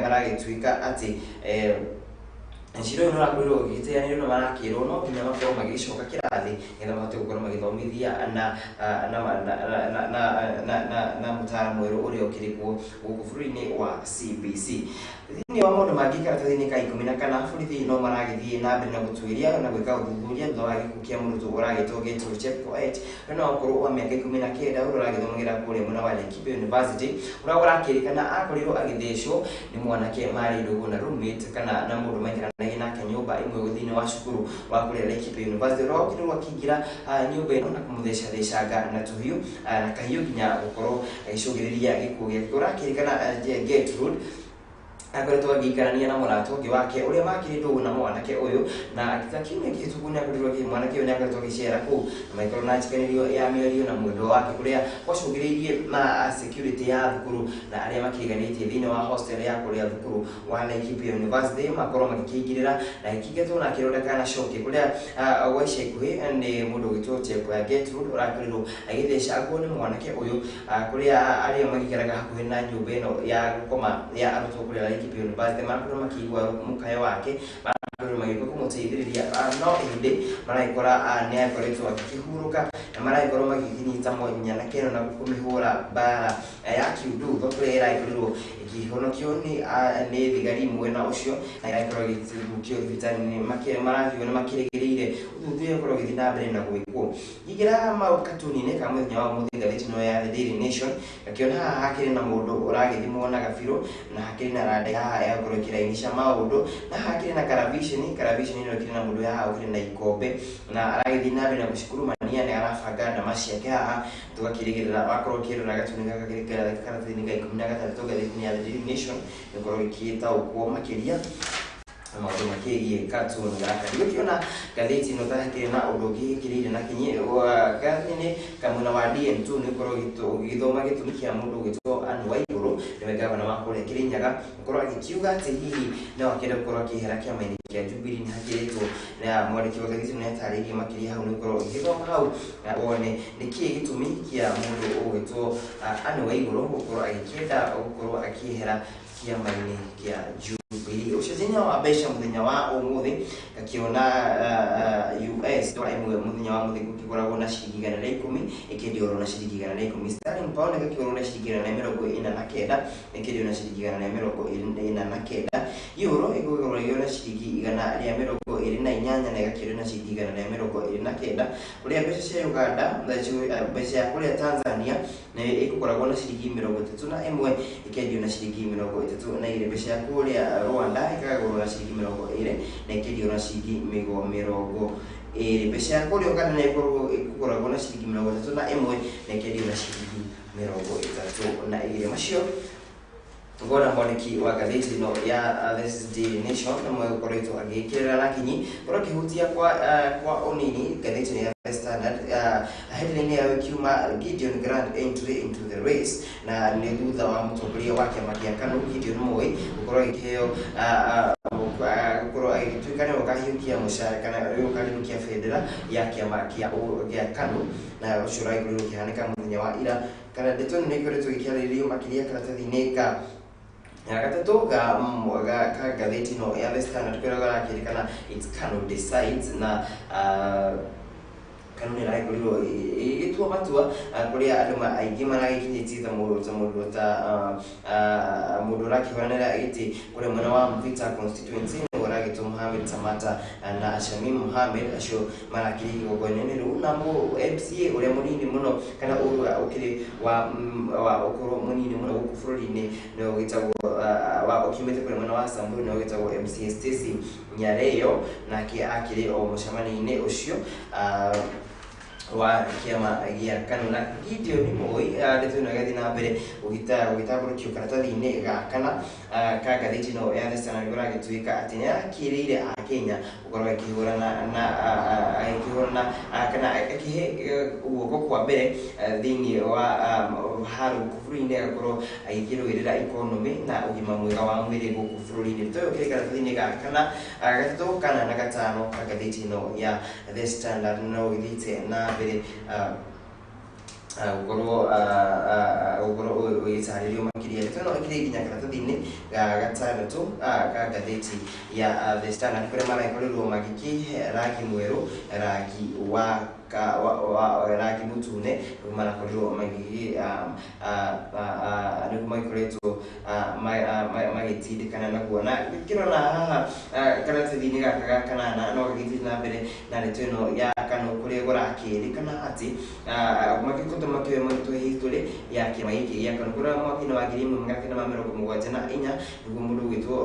maragĩtuĩka atĩ cira ũyũ nĩ ũrakorirwo ũgĩteanĩrio na marakĩrwo no nginya makorwo magĩcoka kĩrathi nĩgetha mahote gũkorwo magĩthomithia na mũtaaro mwerũ ũrĩa ũkĩrĩ kuo gũkũ bũrũri-inĩ wa CBC. Thĩinĩ wa maũndũ mangĩ, karatathi-inĩ ka 14, borithi no maragĩthiĩ na mbere na gũtuĩria na gwĩka ũthuthuria thutha wa gĩkuũ kĩa mũrutwo ũragĩtwo Gertrude Chepkoech, ũrĩa na ũkũrũ wa mĩaka 19, ũrĩa ũragĩthomagĩra kũrĩa mwena wa Laikipia University, ũrĩa ũrakĩrĩkana akorirwo agĩthecwo nĩ mwanake marĩ ndũgũ na roommate kana na mũndũ maikaranagia nake nyũmba ĩmwe thĩinĩ wa cukuru wa kũrĩa Laikipia University, ũrĩa wakorirwo akĩingĩra nyũmba ĩno na kũmũthecethecanga na tũhiũ, na kahiũ, nginya gũkorwo agĩcũngĩrĩria gĩkuũ gĩake. Ũrakĩrĩkana Gertrude Akoretwo agĩikarania na mũrata ũngĩ wake ũrĩa makĩrĩ ndũgũ na mwanake ũyũ, na ta kiumia kĩhĩtũku nĩakorirwo mwanake ũyũ nĩakoretwo agĩcera kũu na magĩkorwo na njikanĩrio ya mĩario na mwendwa wake, kũrĩa gwacũngĩrĩirie na security ya thukuru na arĩa makĩriganĩtie thĩinĩ wa hostel ya kũrĩa thukuru wa Laikipia University makorwo magĩkĩingĩrĩra na gĩkĩingatwo na akĩrondekana na coke kũrĩa gwa ica ikuhĩ nĩ mũndũ ũgĩtwo Chepkoya Gertrude ũrakorirwo agĩthecangwo nĩ mwanake ũyũ, kũrĩa arĩa magĩikaraga hakuhĩ na nyũmba ĩno ya gũkoma ya arutwo kũrĩa Laikipia University marakorirwo makĩigua mũkayo wake, marakorirwo magĩũka kũmũteithĩrĩria, no ĩndĩ maragĩkora nĩ akoretwo agĩkĩhurũka na maragĩkorwo magĩkĩnyita nyanake ĩno na kũmĩhũra mbara ya kiundutho kũrĩa ĩragĩkorirwo ĩkĩhonokio nĩ thigari mwena ũcio na ĩragĩkorwo ĩgĩthukio thibitarĩ-inĩ. Marakiuga nĩ makĩrĩgĩrĩire ũthuthuria ũkorwo ũgĩthiĩ na mbere na gwĩkwo. Ingĩra katuni-inĩ ka mũthenya wa ũmũthĩ, ngathĩti ĩno ya The Daily Nation, ngakĩona haha hakĩrĩ na mũndũ ũragĩthimwo na gabirũ na hakĩrĩ na randa haha ya gũkorwo ĩkĩrainisha maũndũ, na hakĩrĩ na karaviceni ĩno ĩkĩrĩ na mũndũ haha ũkĩrĩ na ikombe na aragĩthiĩ na mbere na gũcikurumania, nĩ arabanga ndama ciake haha. Tũgakĩrĩgĩrĩra wakorwo ũkĩrora gatuni gaka karatathi-inĩ ga 16 ngathĩti-inĩ ya The Daily Nation nĩũkorwo ĩgĩtaũkwo makĩria maũndũ makĩgiĩ cartoon gaka. Ndigũkĩona ngathĩti ĩno ta hakĩrĩ na ũndũ ũngĩ ĩkĩrĩire na kinyi ngathĩti-inĩ kamwena wa DN2 nĩ ũkorwo ũgĩthoma gĩtũmi kĩa mũndũ ũgĩtwo Anne Waigũrũ, nĩwe gavana wa kũrĩa Kĩrĩnyaga, gũkorwo agĩkiuga atĩ hihi no akĩenda gũkorwo akĩehera kĩama-inĩ kĩa Jubilee. Nĩ hakĩrĩtwo na mwandĩki wa ngathĩti ĩno nĩatarĩirie makĩria hau, nĩ ũkorwo ũgĩthoma hau na wone nĩkĩĩ gĩtũmi kĩa mũndũ ũgwĩtwo Anne Waigũrũ gũkorwo agĩkĩenda gũkorwo akĩehera kĩama-inĩ kĩa Jubilee. Ũcenjania wa mbeca mũthenya wa ũmũthĩ, ngakĩona US dola ĩmwe mũthenya wa mũthĩ gũkĩgũragwo na ciringi 110, ĩkĩendio na ciringi 110. Sterling pound ĩgakĩgũrwo na ciringi 149, ĩkĩendio na ciringi 149. Euro ĩkũgũrwo na ciringi 128 na ĩgakĩendio na ciringi 129. Kũrĩa mbeca cia Uganda, mbeca ya kũrĩa Tanzania nĩ ĩgũkoragwo na ciringi 31, ĩkendio na ciringi 32. Mbeca ya kũrĩa Rwanda ĩkagũrwo na ciringi 20 na ĩkendio na ciringi 20. Mbeca ya kũrĩa Uganda nĩ ĩgũkoragwo na ciringi 31 na ĩkendio na ciringi 32. Macio ngona mwandĩki wa ngathĩti ĩno ya The Daily Nation nĩmwe ũkoretwo agĩkĩrĩra na kinyi ũrĩa ũkĩhutia kwa ũnini ngathĩti ĩno ya The Standard. Headline yayo ĩkiuma Gideon Grand entry into the race, na nĩ thutha wa mũtongoria wa kĩama kĩa KANU Gideon Moi gũkorwo agĩkĩheo gũkorwo agĩtuĩka nĩwe ũkahiũkia mũcara kana nĩwe ũkarirũkia bendera ya kĩama kĩa KANU, na ũcio ũragĩkorirwo ũkĩhanĩka mũthenya wa ira. Kana ndeto ĩno nĩ ĩkoretwo ĩkĩarĩrĩrio makĩria karatathi-inĩ ka gatatũ ga ngathĩti ĩno ya The Standard, kũrĩa karakĩrĩkana it's KANU decides, na KANU nĩ ĩragĩkorirwo ĩgĩtua matua kũrĩa andũ aingĩ maragĩkinyĩtie ta mũndũ ta mũndũ ũrakĩhũranĩra gĩtĩ kũrĩa mwena wa Mvita constituency nĩwe ũragĩtwo Mohamed Samata na Shamim Mohamed, acio marakĩrĩ igongona-inĩ rĩu, na MCA ũrĩa mũnini mũno kana ũrĩa ũkĩrĩ wa ũkũrũ mũnini mũno gũkũ bũrũri-inĩ nĩwe ũgĩtagwo ũkiumĩte kũrĩa mwena wa Samburu nĩwe ũgĩtagwo MCA Stacy Nyareyo, nake akĩrĩ o mũcemanio-inĩ ũcio wa kĩama gĩa KANU. Na Gideon Moi, ndeto ĩno ĩgathiĩ na mbere gũgĩtambũrũkio karatathi-inĩ ga kana ka ngathĩti ĩno ya The Standard, kũragĩtuĩka atĩ nĩ arakĩrĩire Akenya gũkorwo akĩhũrana na akĩhũrana kana akĩhe guoko kwa mbere thĩinĩ wa haro gũkũ bũrũri-inĩ, agakorwo agĩkĩrũĩrĩra economy na ũgima mwega wa mwĩrĩ gũkũ bũrũri-inĩ. Ndeto ĩyo ĩkĩrĩ karatathi-inĩ ga kana gatatũ kana na gatano ka ngathĩti ĩno ya The Standard, no ũgĩthiĩte na mbere gũkorwo ũgĩtarĩrio makĩria. Ndeto ĩno ĩkĩrĩ nginya karatathi-inĩ ga gatandatũ ka ngathĩti ya The Standard, kũrĩa maragĩkorirwo magĩkĩhe rangi mwerũ, rangi wa rangi mũtune, marakorirwo nĩguo magĩkoretwo magĩtindĩkana naguo. Na ngĩrora haha karatathi-inĩ gaka ga kanana no gagĩthiĩ na mbere na ndeto ĩno ya KANU. KANU kũrĩa kũrakĩrĩkana atĩ magĩkoretwo makĩoya magĩtũhe history ya kĩama gĩkĩ gĩa KANU kũrĩa mwaka-inĩ wa 1974 nĩguo mũndũ ũgwĩtwo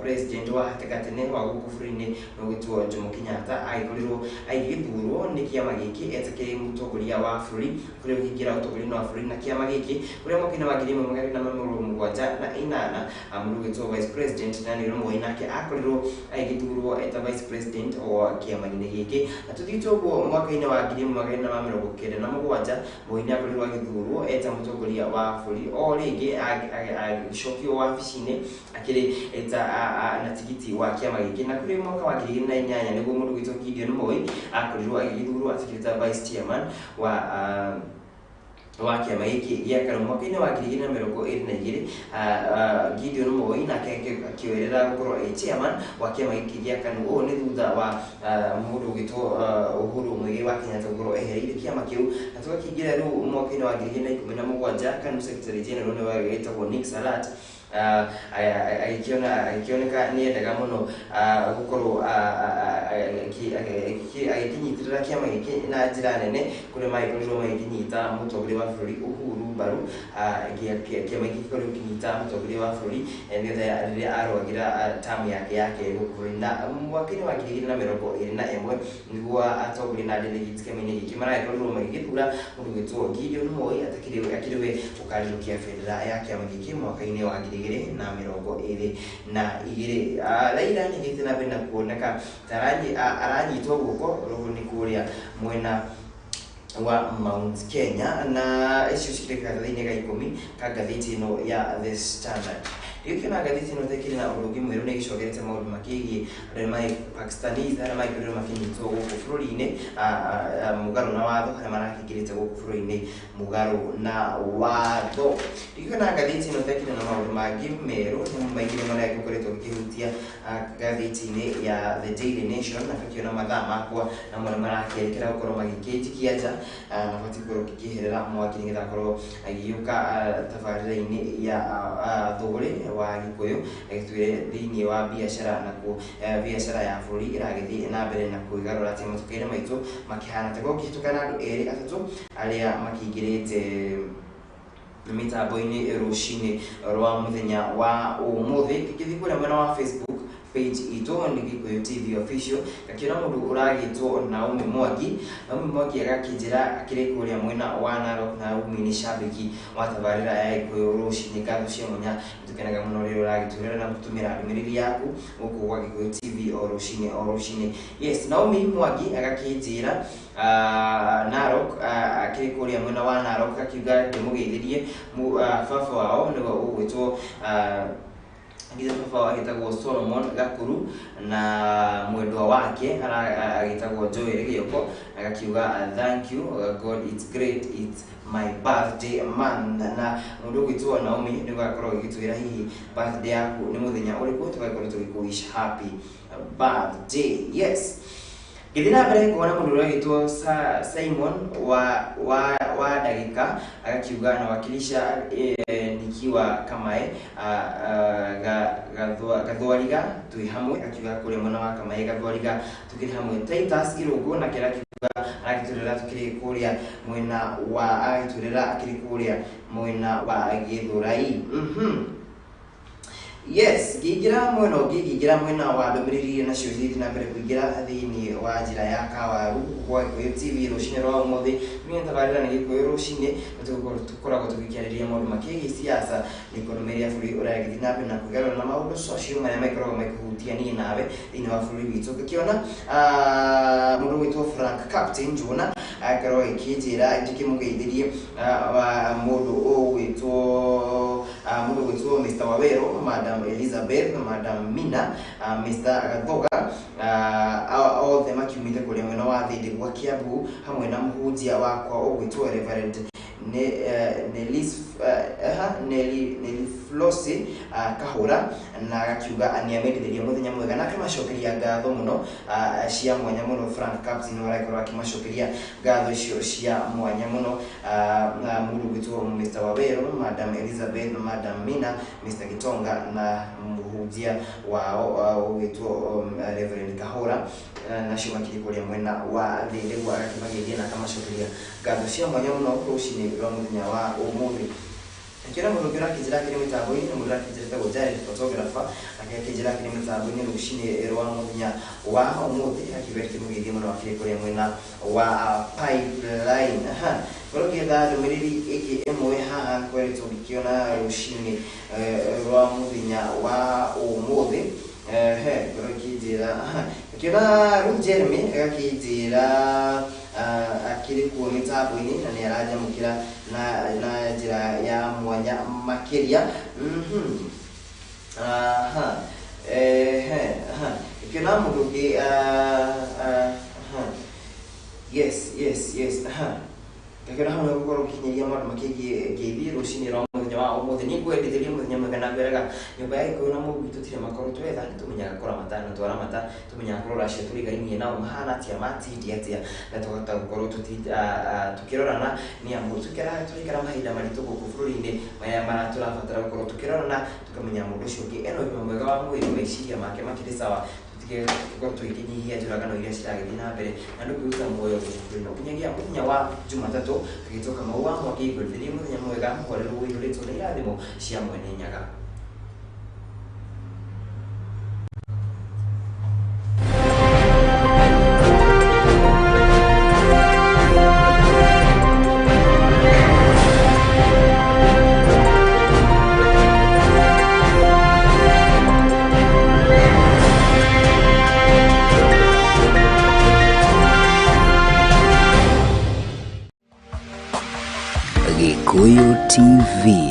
president wa gatagatĩ wa gũkũ bũrũri-inĩ ũgwĩtwo Jomo Kenyatta agĩkorirwo agĩgĩthurwo nĩ kĩama gĩkĩ etakĩrĩ mũtongoria wa bũrũri kũrĩa ũkĩingĩra ũtongoria-inĩ wa bũrũri na kĩama gĩkĩ kũrĩa mwaka-inĩ wa 1978 mũndũ ũgwĩtwo vice president Daniel Moi nake akorirwo agĩthurwo eta vice president wa kĩama-inĩ gĩkĩ na tũthiĩte ũguo mwaka-inĩ wa 1997 Moi nĩ akorirwo agĩthurwo eta mũtongoria wa bũrũri o rĩngĩ agĩcokio wabici-inĩ akĩrĩ eta na tigiti wa kĩama gĩkĩ na kũrĩ mwaka wa 2008 nĩguo mũndũ ũgwĩtwo Gideon Moi akorirwo agĩthurwo atakĩrĩ ta vice chairman wa kĩama gĩkĩ gĩa KANU mwaka-inĩ wa 2022 Gideon Moi nake akĩoerera gũkorwo e chairman wa kĩama gĩkĩ gĩa KANU. Ũũ nĩ thutha wa mũndũ ũgwĩtwo Uhuru Muigai wa Kenyatta gũkorwo ehereire kĩama kĩu na tũgakĩingĩra rĩu mwaka-inĩ wa 2017 KANU secretary general nĩwe wĩtagwo Nick Salat agĩkĩoneka nĩ endaga mũno gũkorwo agĩkĩnyitĩrĩra kĩama gĩkĩ na njĩra nene kũrĩa magĩkorirwo magĩkĩnyita mũtongoria wa bũrũri Uhuru mbaru kĩama gĩkĩ gĩkorirwo gĩkĩnyita mũtongoria wa bũrũri nĩgetha rĩrĩa arũagĩra tamu yake ya kerĩ gũkũ bũrũri na mwaka-inĩ wa 2021 nĩguo atongoria na delegates kĩama-inĩ gĩkĩ maragĩkorirwo magĩgĩthura mũndũ ũgwĩtwo Gideon Moi akĩrĩ we ũkarĩrũkia bendera ya kĩama gĩkĩ mwaka-inĩ wa 2022. Raila nĩgĩte na mbere na kuoneka ta aranyitwo guoko rũgũ nĩ kũrĩa mwena wa Mount Kenya na icio cikĩrĩ karatathi-inĩ ga 10 ka ngathĩti ĩno ya The Standard. Ndĩgũkĩona ngathĩti ĩno tekĩrĩ na ũndũ ũngĩ mwerũ nĩ ĩgĩcokerete maũndũ makĩgiĩ andũ arĩa marĩ Pakistanese arĩa magĩkorirwo makĩnyitwo gũkũ bũrũri-inĩ mũgarũ na watho arĩa marakĩingĩrĩte gũkũ bũrũri-inĩ mũgarũ na watho. Ndĩgũkĩona ngathĩti ĩno tekĩrĩ na maũndũ mangĩ merũ nĩ maingĩ marĩa gĩkoretwo gĩkĩhutia ngathĩti-inĩ ya The Daily Nation na ngakĩona mathaa makwa na marĩa marakĩerekera gũkorwo magĩkĩnjikia nja na batiĩ gũkorwo ngĩkĩeherera mwaki nĩgetha akorwo agĩũka tabarĩra-inĩ ya thũgũrĩ wa Gĩkũyũ agĩtwĩre thĩinĩ wa biacara na biacara ya bũrũri ĩragĩthiĩ na mbere na kwĩgarũra atĩ matuka-inĩ maitũ makĩhana ta gũkĩhĩtũka na andũ erĩ atatũ arĩa makĩingĩrĩte mĩtambo-inĩ rũcinĩ rwa mũthenya wa ũmũthĩ. Ngĩthiĩ kũrĩa mwena wa Facebook page itũ nĩ Gĩkũyũ TV official ngakĩona mũndũ ũragĩtwo Naomi Mwangi. Naomi Mwangi agakĩnjĩra akĩrĩ kũrĩa mwena wa Narok. Naomi nĩ shabiki wa tabarĩra ya Gĩkũyũ rũcinĩ. Ngatho cia mwanya nĩtũkenaga mũno rĩrĩa ũragĩtwĩrora na gũtũmĩra ndũmĩrĩri yaku gũkũ gwa Gĩkũyũ TV o rũcinĩ o rũcinĩ. Yes, Naomi Mwangi agakĩnjĩra Narok akĩrĩ kũrĩa mwena wa Narok akiuga ndĩmũgeithirie baba wao nĩwe ũgwĩtwo ngitha baba agĩtagwo Solomon Gakuru na mwendwa wake agĩtagwo Joel Gĩoko agakiuga thank you God, it's great, it's my birthday man. Na mũndũ ũgwĩtwo Naomi nĩguo akorwo agĩtwĩra hihi birthday yaku nĩ mũthenya ũrĩkũ tũgakorwo tũgĩkũ wish happy birthday. Yes, ngĩthiĩ na mbere kuona mũndũ ũrĩa agĩtwo Simon wa ndagĩka agakiuga nawakilisha nikiwa Kamae Gathwariga twĩ hamwe akiuga kũrĩa mwena wa Kamae Gathwariga tukĩrĩ hamwe. Titus Irũngũ nake arakiuga aragĩtwĩrĩra tukĩrĩ kũrĩa mwena wa agĩtwĩrĩra akĩrĩ kũrĩa mwena wa Gĩthũrai. Yes, ngĩingĩra mwena ũngĩ ngĩingĩra mwena wa ndũmĩrĩri iria nacio ithiĩte na mbere kũingĩra thĩinĩ wa njĩra ya kawaru gwa Gĩkũyũ TV rũcinĩ rwa ũmũthĩ. Niĩ tabarĩra nĩ Gĩkũyũ rũcinĩ na tũkoragwo tũgĩkĩarĩrĩria maũndũ makĩgiĩ siasa na ikonomĩ ya bũrũri ũrĩa ĩgĩthiĩ na mbere na kwĩgarũra na maũndũ social marĩa makoragwo makĩhutia niĩ nawe thĩinĩ wa bũrũri witũ. Ngĩkĩona mũndũ ũgwĩtwo Frank Captain Jona akorwo agĩkĩnjĩra ndĩkĩmũgeithĩrie mũndũ ũgwĩtwo Mr. Wawero, Madam Elizabeth, Madam Mina, Mr. Gathoga othe makiumĩte kũrĩa mwena wa Thĩndĩ gwa Kiambu hamwe na mũhunjia wakwa ũgwĩtwo Reverend Nelly Flossi Kahura na agakiuga nĩ amendithĩria mũthenya mwega na akamacokeria ngatho mũno cia mwanya mũno. Frank Caps nĩ arakorwo akĩmacokeria ngatho icio cia mwanya mũno, na mũndũ gwĩtwo Mr Wawero, Madam Elizabeth, Madam Mina, Mr Gitonga na mũhunjia wao ũgwĩtwo Reverend Kahura, nacio makĩrĩ kũrĩa mwena wa thĩ nĩguo agakĩmageithia na akamacokeria ngatho cia mwanya mũno rũcinĩ rwa mũthenya wa ũmũthĩ. Ngĩona mũndũ ũngĩ ũrakĩnjĩra akĩrĩ mĩtambo-inĩ, nĩ mũndũ ũrakĩnjĩra etagwo Jared photographer, akĩnjĩra akĩrĩ mĩtambo-inĩ rũcinĩ rwa mũthenya wa ũmũthĩ, akiuga kĩmũgeithie mũno akĩrĩ kũrĩa mwena wa Pipeline. Aha, korwo ngĩetha ndũmĩrĩri ĩngĩ ĩmwe haha ngoretwo ngĩkĩona rũcinĩ rwa mũthenya wa ũmũthĩ, he ngorwo ngĩnjĩra, aha, ngĩona rĩu Jeremy agakĩnjĩra akĩrĩ kuo mĩtambo-inĩ na nĩ aranyamũkĩra na njĩra ya mwanya makĩria. Aha, ehe, aha, ngĩona mũndũ ũngĩ, aha, yes yes yes, aha, ngakĩona hau nĩgũkorwo ngĩkinyĩria maũndũ makĩgiĩ ngeithi rũcinĩ rwa mũthenya wa ũmũthĩ. Nĩ ngwendithĩria mũthenya mwega na ngwĩraga nyũmba ya Gĩkũyũ na Mũgwitũ tũtirĩ makoro twetha, nĩ tũmenyaga kũramata na twaramata tũmenyaga kũrora acio tũrigainie nao mahana atĩa, matindia atĩa, na tũkahota gũkorwo tũkĩrorana, nĩ amu tũraikara mahinda maritũ gũkũ bũrũri-inĩ maya mara tũrabatara gũkorwo tũkĩrorana, tũkamenya mũndũ ũcio ũngĩ ena ũgima mwega wa mwĩrĩ, meciria make makĩrĩ sawa, tũtige gũkorwo tũgĩkĩnyihia njũragano iria ciragĩthiĩ na mbere na andũ kwĩruta muoyo gũkũ bũrũri-inĩ. Nginyagia mũthenya wa Jumatatũ agĩtwo Kamau wa Mwangi, ngwendithĩrie mũthenya mwega mũhoreru ũiyũrĩtwo nĩ irathimo cia Mwene Nyaga. Gikuyu TV.